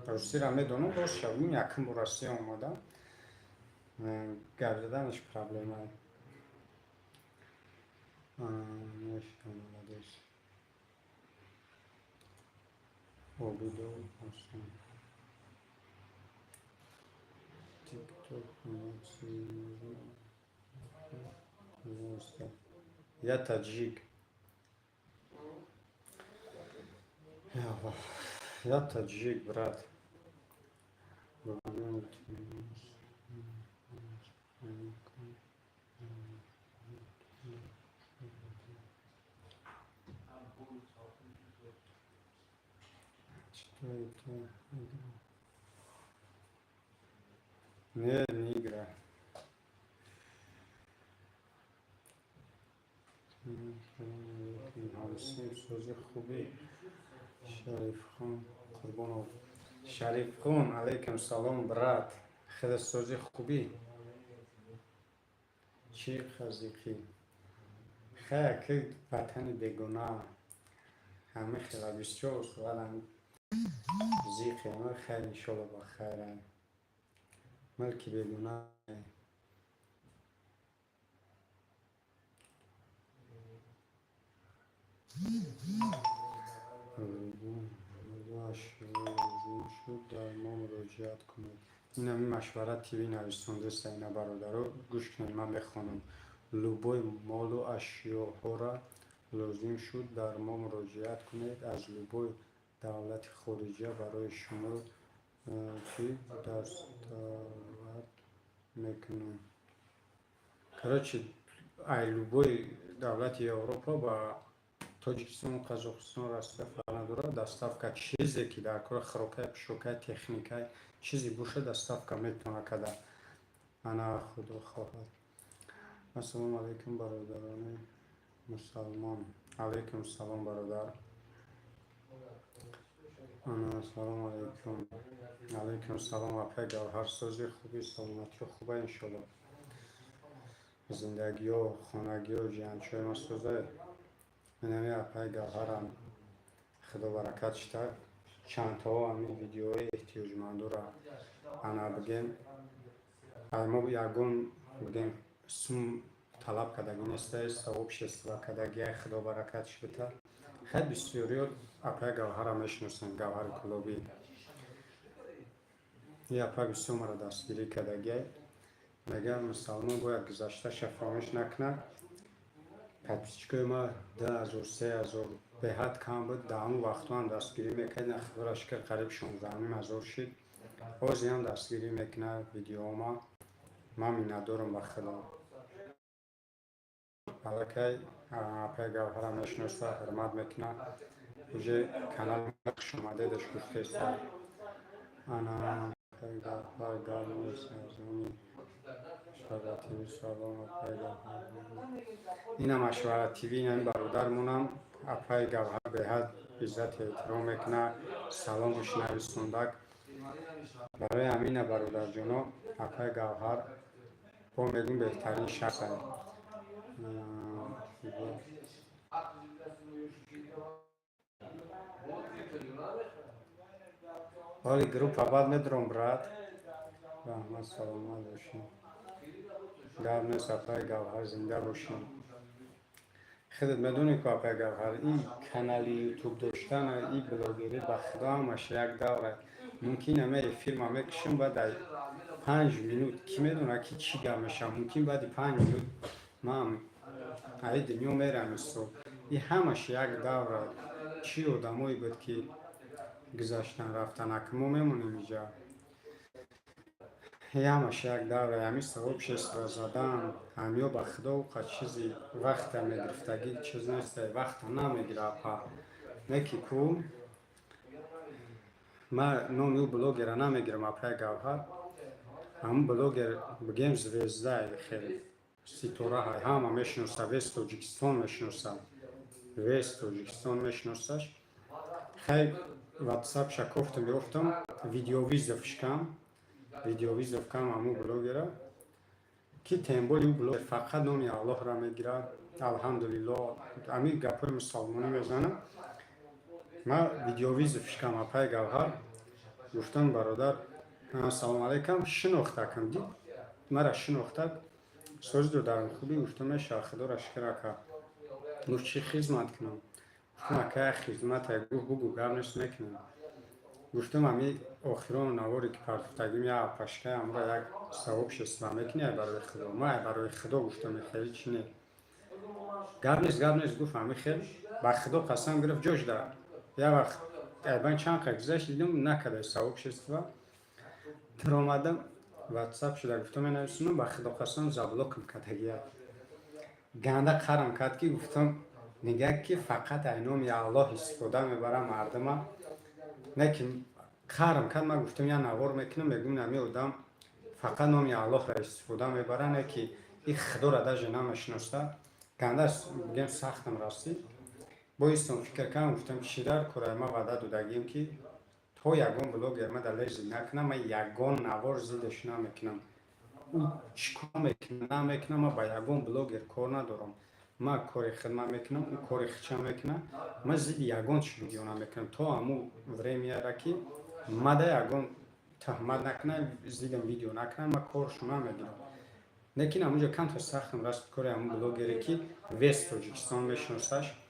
русиро медонам, рост шавем, якум бор Россия омадам, гап заданаш проблема. Молодец. Обидов Ҳасан. Тикток. Пожалуйста. Я таджик. Я Аллах. Я таджик, брат. Что это? Игра? Не, не игра. Сози, хубӣ? Шарифхон Қурбонов. Шарифхон, алейкум салом, брат. Хеле сози, хубӣ? Чӣ қазиқӣ? Хая, ки ватани бегуна ҳама хела бисёр суалам зиқи ама. Хайр, иншолло, ба хайра. Мулки бегуна. Шуд, дар мо муроҷиат кунед. Инами Машварат ТВ нависондеса, ина, бародаро, гӯш кунед, ман мехонам. Любой молу ашёҳоро лозим шуд, дар мо муроҷиат кунед, аз любой давлати хориҷа барои шумо чӣ доставать мекунем. Короче, ай любой давлати Европа ба Тоҷикистон, Қазоқистон, Россия фарқ надорад, доставка чизе ки дар кори хӯрокай, пӯшокай, техникай чизе боша, доставка метавона карда. Ана, худо хоҳад. Ассалому алайкум, бародарони мусалмон. Алайкум салом, бародар. Ана, ассалому алайкум. Алайкум салом, апай Гавҳар, сози, хуби? Саломатиё хуба, иншолло. Зиндагиё, хонагиё, ҷиянчои ма созае. Инами апай Гавҳарам, худо баракат шита, чандтао ҳамин видеои эҳтиёҷмандора, ана, бигем, ай мо ягон, бигем, сум талаб кардагӣ нестай, сообщество кардагиай, худо баракатш бита. Хеле бисёриё апай Гавҳара мешиносанд, Гавҳари Кулобӣ. И апа бисёр маро дастгирӣ кардагиай. Мегӯям, мусалмон бояд гузашташа фаромӯш накунад. Подписчикои ма 2000, 3000 беҳад кам буд, дар ҳамон вақтҳоам дастгирӣ мекард. На, худоро шукр, қариб 16,5 ҳазор шид. Ҳозирам дастгирӣ мекунад видеома. Ман миннатдорам ба Худо. Аллакай апай Гавҳара мешиноса, ҳурмат мекунад. Уже канали хушомадедаш гуфтеста. Ана апай Гавҳар гап нест, аз они Машвара ТВ. Салом, апай Гавҳар. Ина Машвара ТВ, инами бародармонам апай Гавҳар беҳад иззату эҳтиром мекунад, саломуш нависондак. Барои ҳамина, бародарҷоно, апай Гавҳар бо мегӯм, беҳтарин шахс. Ҳоли группа баъд медуром, брат. Раҳмат, саломат бошӣ. Гап нест, апай Гавҳар, зинда бошӣ. Худат медонӣ ку, апай Гавҳар, и канали Ютуб доштана, и блогерӣ, ба Худо, ҳамаш як давра. Мумкин ама эфирма мекушам, баъд ай 5 минут кӣ медонад, ки чӣ гап мешавад. Мумкин баъди 5 минут ман аи дунё мерам. Исо и ҳамаш як давра. Чӣ одамое буд, ки гузаштан, рафтан, ака мо мемонем иҷа. Ҳамаш як давра. Ҳами сообщество задан, ҳамё, ба Худо, қа чизи вақта мегирифтагӣ чиз нест, вақта намегира, апа. Не ки ку ман номи ӯ блогера намегирам, апаи Гавҳар. Ҳамн блогер, бигем, звезда, хеле ситора, ҳама мешиноса, весь Тоҷикистон мешиноса, весь Тоҷикистон мешиносаш. Хай, ватсапша кофтам, ёфтам, видеовызов шкам, видеовызов кам ҳаму блогера, ки тем более ӯ блогер фақат номи Аллоҳро мегирад, алҳамдулилло, ҳамин гапҳои мусалмонӣ мезанад. Ман видеовызов шкам, апаи Гавҳар. Гуфтам: «Бародар, салому алайкум». Шинохтакам, дид, мара шинохтак. «Сози додарам, хубӣ?» Гуфтам: «Мешава, Худоро шукр, ака». Гуфт: «Чӣ хизмат кунам?» Гуфтам: «Ака, як хизмате». Гуфт: «Бугӯ, гап нест, мекунам». Гуфтам: «Ами охирон наворе ки партофтагим, як апашкай, амро як сообщество мекунӣ, ай барои Худо?» Ма ай барои Худо гуфтам, хеле чи не. «Гап нест, гап нест», гуфт. Ами хел, ба Худо қасам, гирифт ҷош да. Як вақт айбан чанд қа гузашт, дидам, накарда сообщество. Даромадам, ватсап шуда, гуфтам, менависонам, ба Худо қасам, заблокам кардагия. Ганда қарам кард, ки гуфтам, нигаҳ, ки фақат ай номи Аллоҳ истифода мебарам мардума. Не ки қарам кард. Ман гуфтам, як навор мекунам, мегӯм, ами одам фақат номи Аллоҳро истифода мебара, не ки и Худоро даже намешиноса. Ганда, бигем, сахтам расид. Боистам, фикр кардам, гуфтам, чӣ дар кора? Ма ваъда додагим, ки то ягон блогер ма дар лези накунам, ман ягон навор зиддаш намекунам. Ӯ чӣ кор мекунад, намекунам, ман ба ягон блогер кор надорам. Ман кори хидмат мекунам, ӯ кори хича мекунад. Ман зидди ягон чӣ видео намекунам, то ҳамун времяра ки мада ягон туҳмат накунам, зиддам видео накунам, ман коршо намегирам. Лекин ҳамунҷо камтар сахтам раст, кори ҳамун блогере, ки весь Тоҷикистон мешиносаш,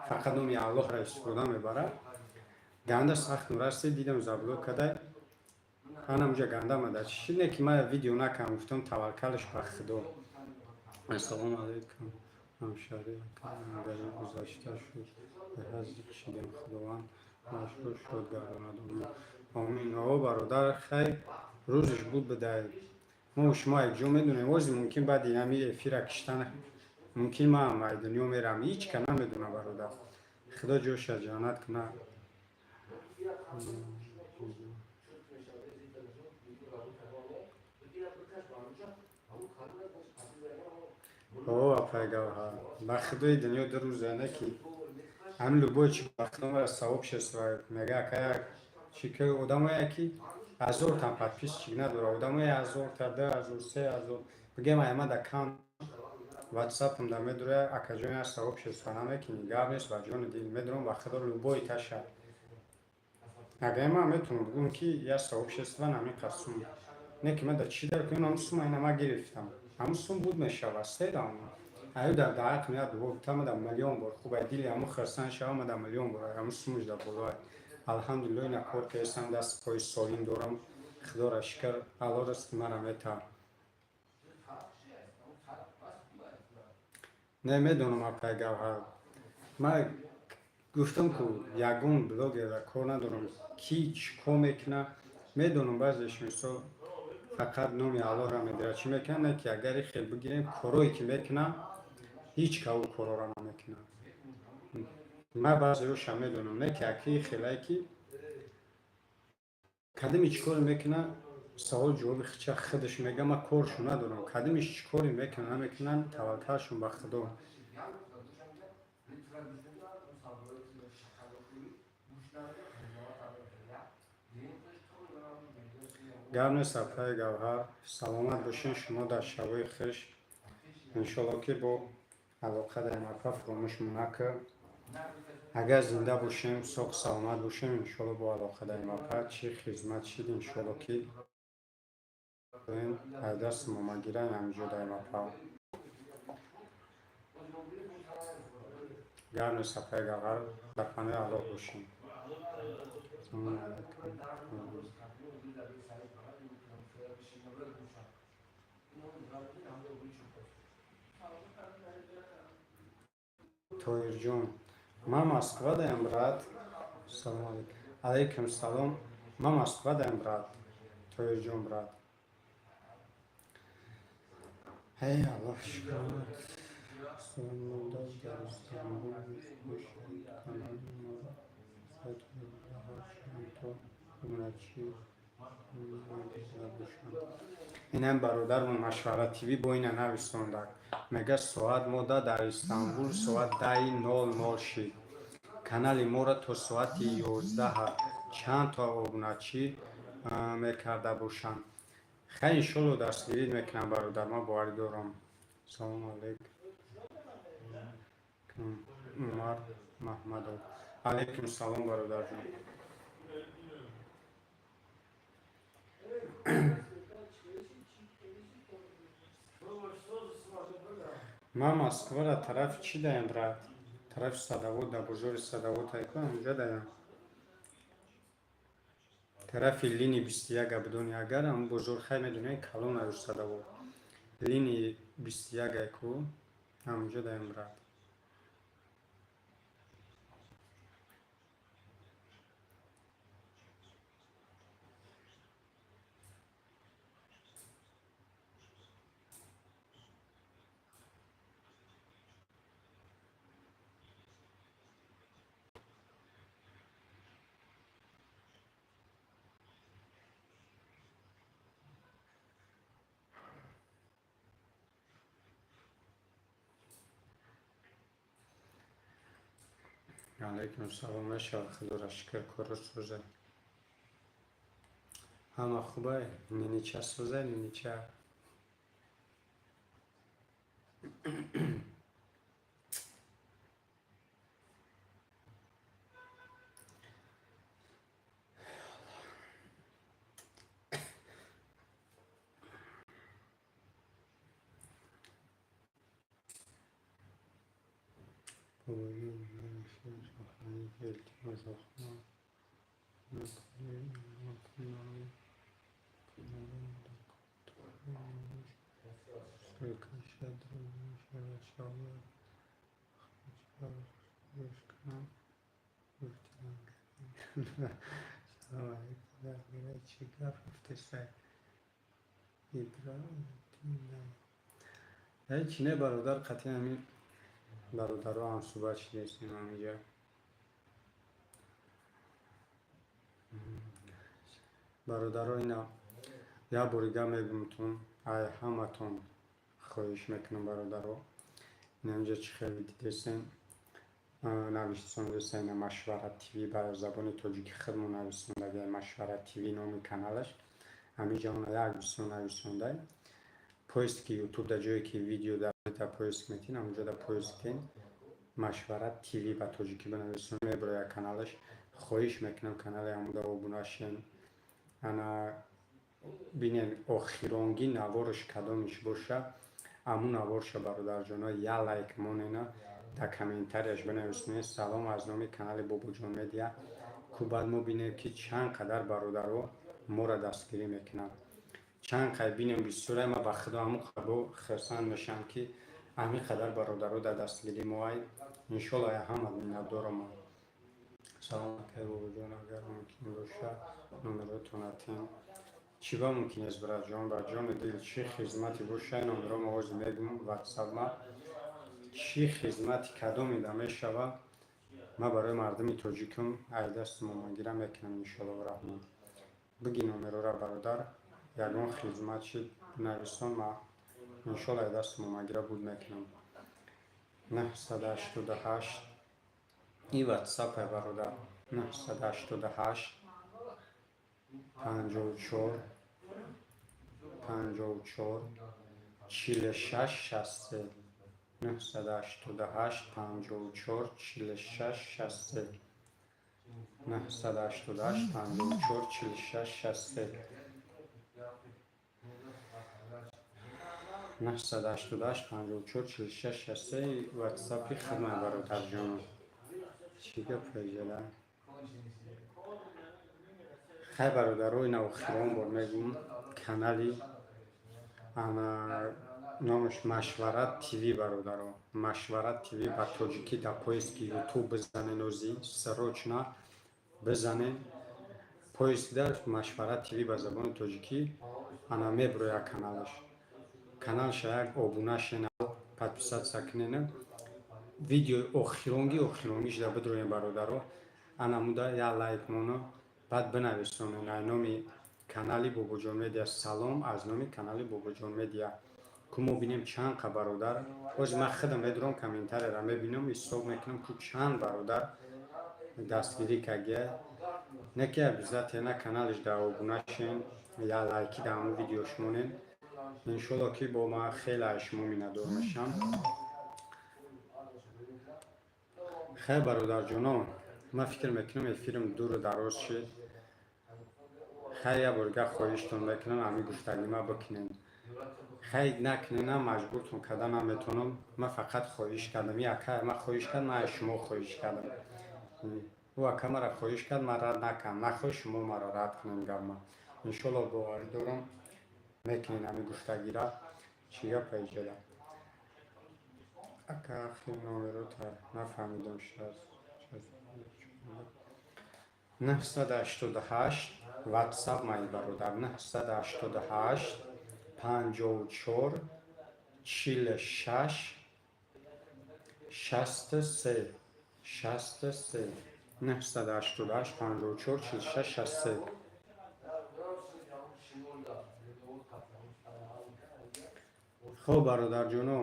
фақат номи Аллоҳро истифода мебарад. Ганда сахтам расид, дидам, заблок кадай. Ана муҷа ганда мада чӣ не ки ман видео накардам. Гуфтам, таваккалш ба Худо. Ассалому алайкум, ҳамшаҳри. Дар гузашта шуд, беҳад зиқ шидем. Худованд машҳур шод гардонад. Омин. О, бародар, хай, рӯзш буд, бидай. Мо шумо якҷо медонем, ози мумкин баъди ҳами эфира киштан мумкин ман ай дунё мерам. Ҳеҷ ка намедонам, бародар. Худо ҷоша ҷаннат кунад. О, апай Гавҳар, ба Худои дунё, 2 рӯза не ки ҳамин любой чи, ба Худо, мара сообщество мега, ака, як чи ки одамое ки ҳазорта подписчик надора, одамое ҳазорта, 2000, 3000, бигем, аймада кам ватсапам да медура: «Акаҷон, як сообщество намекунӣ?» Гап нест, ба ҷони дил медурам, ба Худо, любой таша. Агар ман метавонам бигӯям, ки як сообщество намиқа сум не ки ман да чӣ дар кунам, ҳамун сума ина ман гирифтам, ҳамун сум буд мешава седам. Аю дар даҳақм як дуо гуфтам, мада миллион бор хуб, ай дили ҳамун хирсан шава, мада миллион бор ҳамун сумуш да болоа. Алҳамдулилло, ина кор кардам, даст пои солим дорам, Худоро шукр, Алло ризқи мара метаҳад. Не, медонам, апай Гавҳар. Ман гуфтам ку, ягон блогера кор надорам, ки чӣ кор мекунад, медонам, баъзеш мисол. Фақат номи Аллоҳро мегирад, чӣ мекунад, не ки агар хел бигирем, корое ки мекунад, ҳеҷ ка ӯ корора намекунад. Ман баъзеҳоша медонам, не ки акии хелае ки кадими чӣ коре мекунад, савол ҷавоби хича худаш мега, ман коршу надорам. Кадимиш чӣ коре мекунад, намекунад, таваккалшон ба Худо. Гап нест, апаи Гавҳар, саломат бошен шумо дар шабои хеш. Иншолло ки бо алоқа даем, апа, фуромӯшмон накар. Агар зинда бошем, соқ саломат бошем, иншолло бо алоқа даем, апа. Чӣ хизмат шид, иншолло ки ай дасти мо магиран, ҳамиҷо даем, апа. Гап нест, апаи Гавҳар, дар паноҳи Аллоҳ бошем. Салому алайкум. Тоирҷон, ман Москва даям, брат. Салом алейкум. Алейкум салом. Ман Москва даям, брат. Тоирҷон, брат. Эй Аллоҳ, шукр. Салом дар Истанбул бошад, канали моро соати 11 чанд то обуначӣ бошанд. Инам бародармон Машварат ТВ бо ина нависондак. Мега, соат мода дар Истанбул соат 10:00 шид. Канали моро то соати 11 чанд то обуначӣ мекарда бошанд. Хай, иншолло дастгирӣ мекунам, бародар, ман боварӣ дорам. Салому алейкум. Умар Маҳмадов. Алейкум салом, бародарҷон. Ман Москвара тарафи чӣ даям, брат? Тарафи Садовод, дар бозори Садовод айку, ҳамҷа даям. Тарафи линии 21 бидони агар, ҳамн бозор, хай медони, калон аю Садовод. Линии 21 айку, ҳамҷа даям, брат. Алейкум салом, мешавад, Худоро шукр, корро сӯзай. Ҳама хубай, нинича сӯзай, нинича. Салом алейкум, дар бораи чӣ гап рафтесай? Иброҳим. Ҳеҷ не, бародар, қатъи ҳамин бародаро ҳамсӯҳбат шудестем ҳаминҷа. Бародаро, ина як бори гап мегӯмтун, ай ҳаматон хоҳиш мекунам, бародаро. Инаминҷа чӣ хеле дидесем, нависондеса, ина Машварат ТВ, ба забони тоҷики худмон нависондаги, Машварат ТВ номи каналаш. Ҳаминҷа она як бисо нависондай. Поиск и Ютуб, дар ҷое ки видео дар поиск метин, ҳамонҷо дар поиск кин Машварат ТВ ба тоҷикӣ бинависон, мебирояд каналаш. Хоҳиш мекунам, канали ҳамуда обуна шен. Ана бинен, охиронгӣ наворш кадомиш боша, амун наворша, бародарҷоно, я лайк монена, дар комментарияш бинависонед: «Салом аз номи канали Бобоҷон Медиа». Ку баъд мо бинем, ки чанд қадар бародаро моро дастгирӣ мекунанд. Чанд қай бинем бисёре, ма ба Худо ҳамун қабо хирсанд мешавам, ки ҳамин қадар бародаро дар дастгирии мо ай. Иншолло, ҳама миннатдорам. Салом, акай Бобоҷон, агар мумкин боша, номеротон атен. Чӣ ба мумкин аст, братҷон, ба ҷони дил, чӣ хизмате боша, номеро ма ҳозир мегӯм, ватсапма. Чӣ хизмати кадомида мешава, ман барои мардуми тоҷикам ай дасти момагира мекунам, иншоаллоҳу раҳмон. Биги номерора, бародар, ягон хизмат чи нависон, ма иншоалло ай дасти момагира буд мекунам. 988 и ватсапай, бародар, 988 54 54 46 63, 988 54 46 63, 988 54 46 63, 988 54 46 63 ватсапи хидмат, бародарҷонам. Чӣ гап ҷала? Хай, бародаро, ина охирон бор мегӯм, канали ана номаш Машварат ТВ, бародаро, Машварат ТВ ба тоҷикӣ дар поиски Ютуб бизанен, ози срочно бизанен поискда Машварат ТВ ба забони тоҷикӣ, ана меброя каналаш. Каналша як обуна шена, подписаться кунена. Видеои охиронги охиронгишда бидроем, бародаро, анамуда як лайк моно, баъд бинависонен ай номи канали Бобоҷон Медиа: «Салом аз номи канали Бобоҷон Медиа». Ку мо бинем чанд қа бародар. Ҳозир ман худам медурам, комментарияра мебинам, ҳисоб мекунам, ку чанд бародар дастгирӣ кардия. Не ки обязательно каналиш да обуна шен, я лайки да ҳамун видеош монен. Иншолло, ки бо ман хеле аз шумо миннатдор мешам. Хай, бародарҷоно, ман фикр мекунам, эфирам дуру дароз шид. Хай, як бор гап хоҳиштон мекунам, ҳамин гуфтагима бикунем. Хай, накуненам, маҷбуртон карда наметавонам. Ман фақат хоҳиш кардам. И ака ман хоҳиш кард, ман аз шумо хоҳиш кардам. Ӯ ака мара хоҳиш кард, ман рад накардам. Нахоҳ шумо маро рад кунем гапма. Иншолло, боварӣ дорам, мекунен ҳамин гуфтагира. Чӣ гапа иҷода? Ака, ахир номерота нафаҳмидам. 988 ватсап май, бародар, 988 54 46 63, 63, 988 54 46 63. Хоб, бародарҷоно,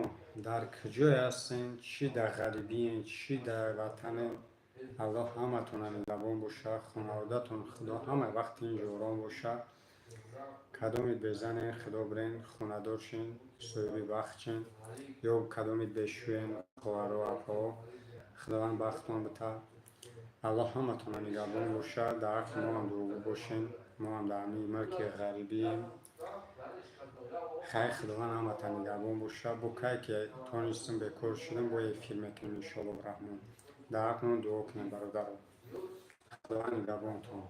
дар куҷое ҳастен, чӣ дар ғарибиен, чӣ дар ватанен, Аллоҳ ҳаматона нигаҳбон боша, хонаводатон Худо ҳама вақт тинҷу ором боша. Кадомит безанен, Худо бирен, хонадор шен, соҳиби бахт шен, ё кадомит бешӯен, хоҳаро, апаҳо, Худованд бахтон бита. Аллоҳ ҳаматона нигаҳбон боша. Дар ҳаққи мо ҳам дуогӯ бошен, мо ҳам дар ҳамин мулки ғарибием. Хайр, Худованд ҳамата нигаҳбон боша. Бо кай ки тонистем, бекор шудем, бо эфир мекунем, иншоаллоҳ раҳмон. Дар ҳаққимон дуо кунем, бародаро. Худованд нигаҳбонтон.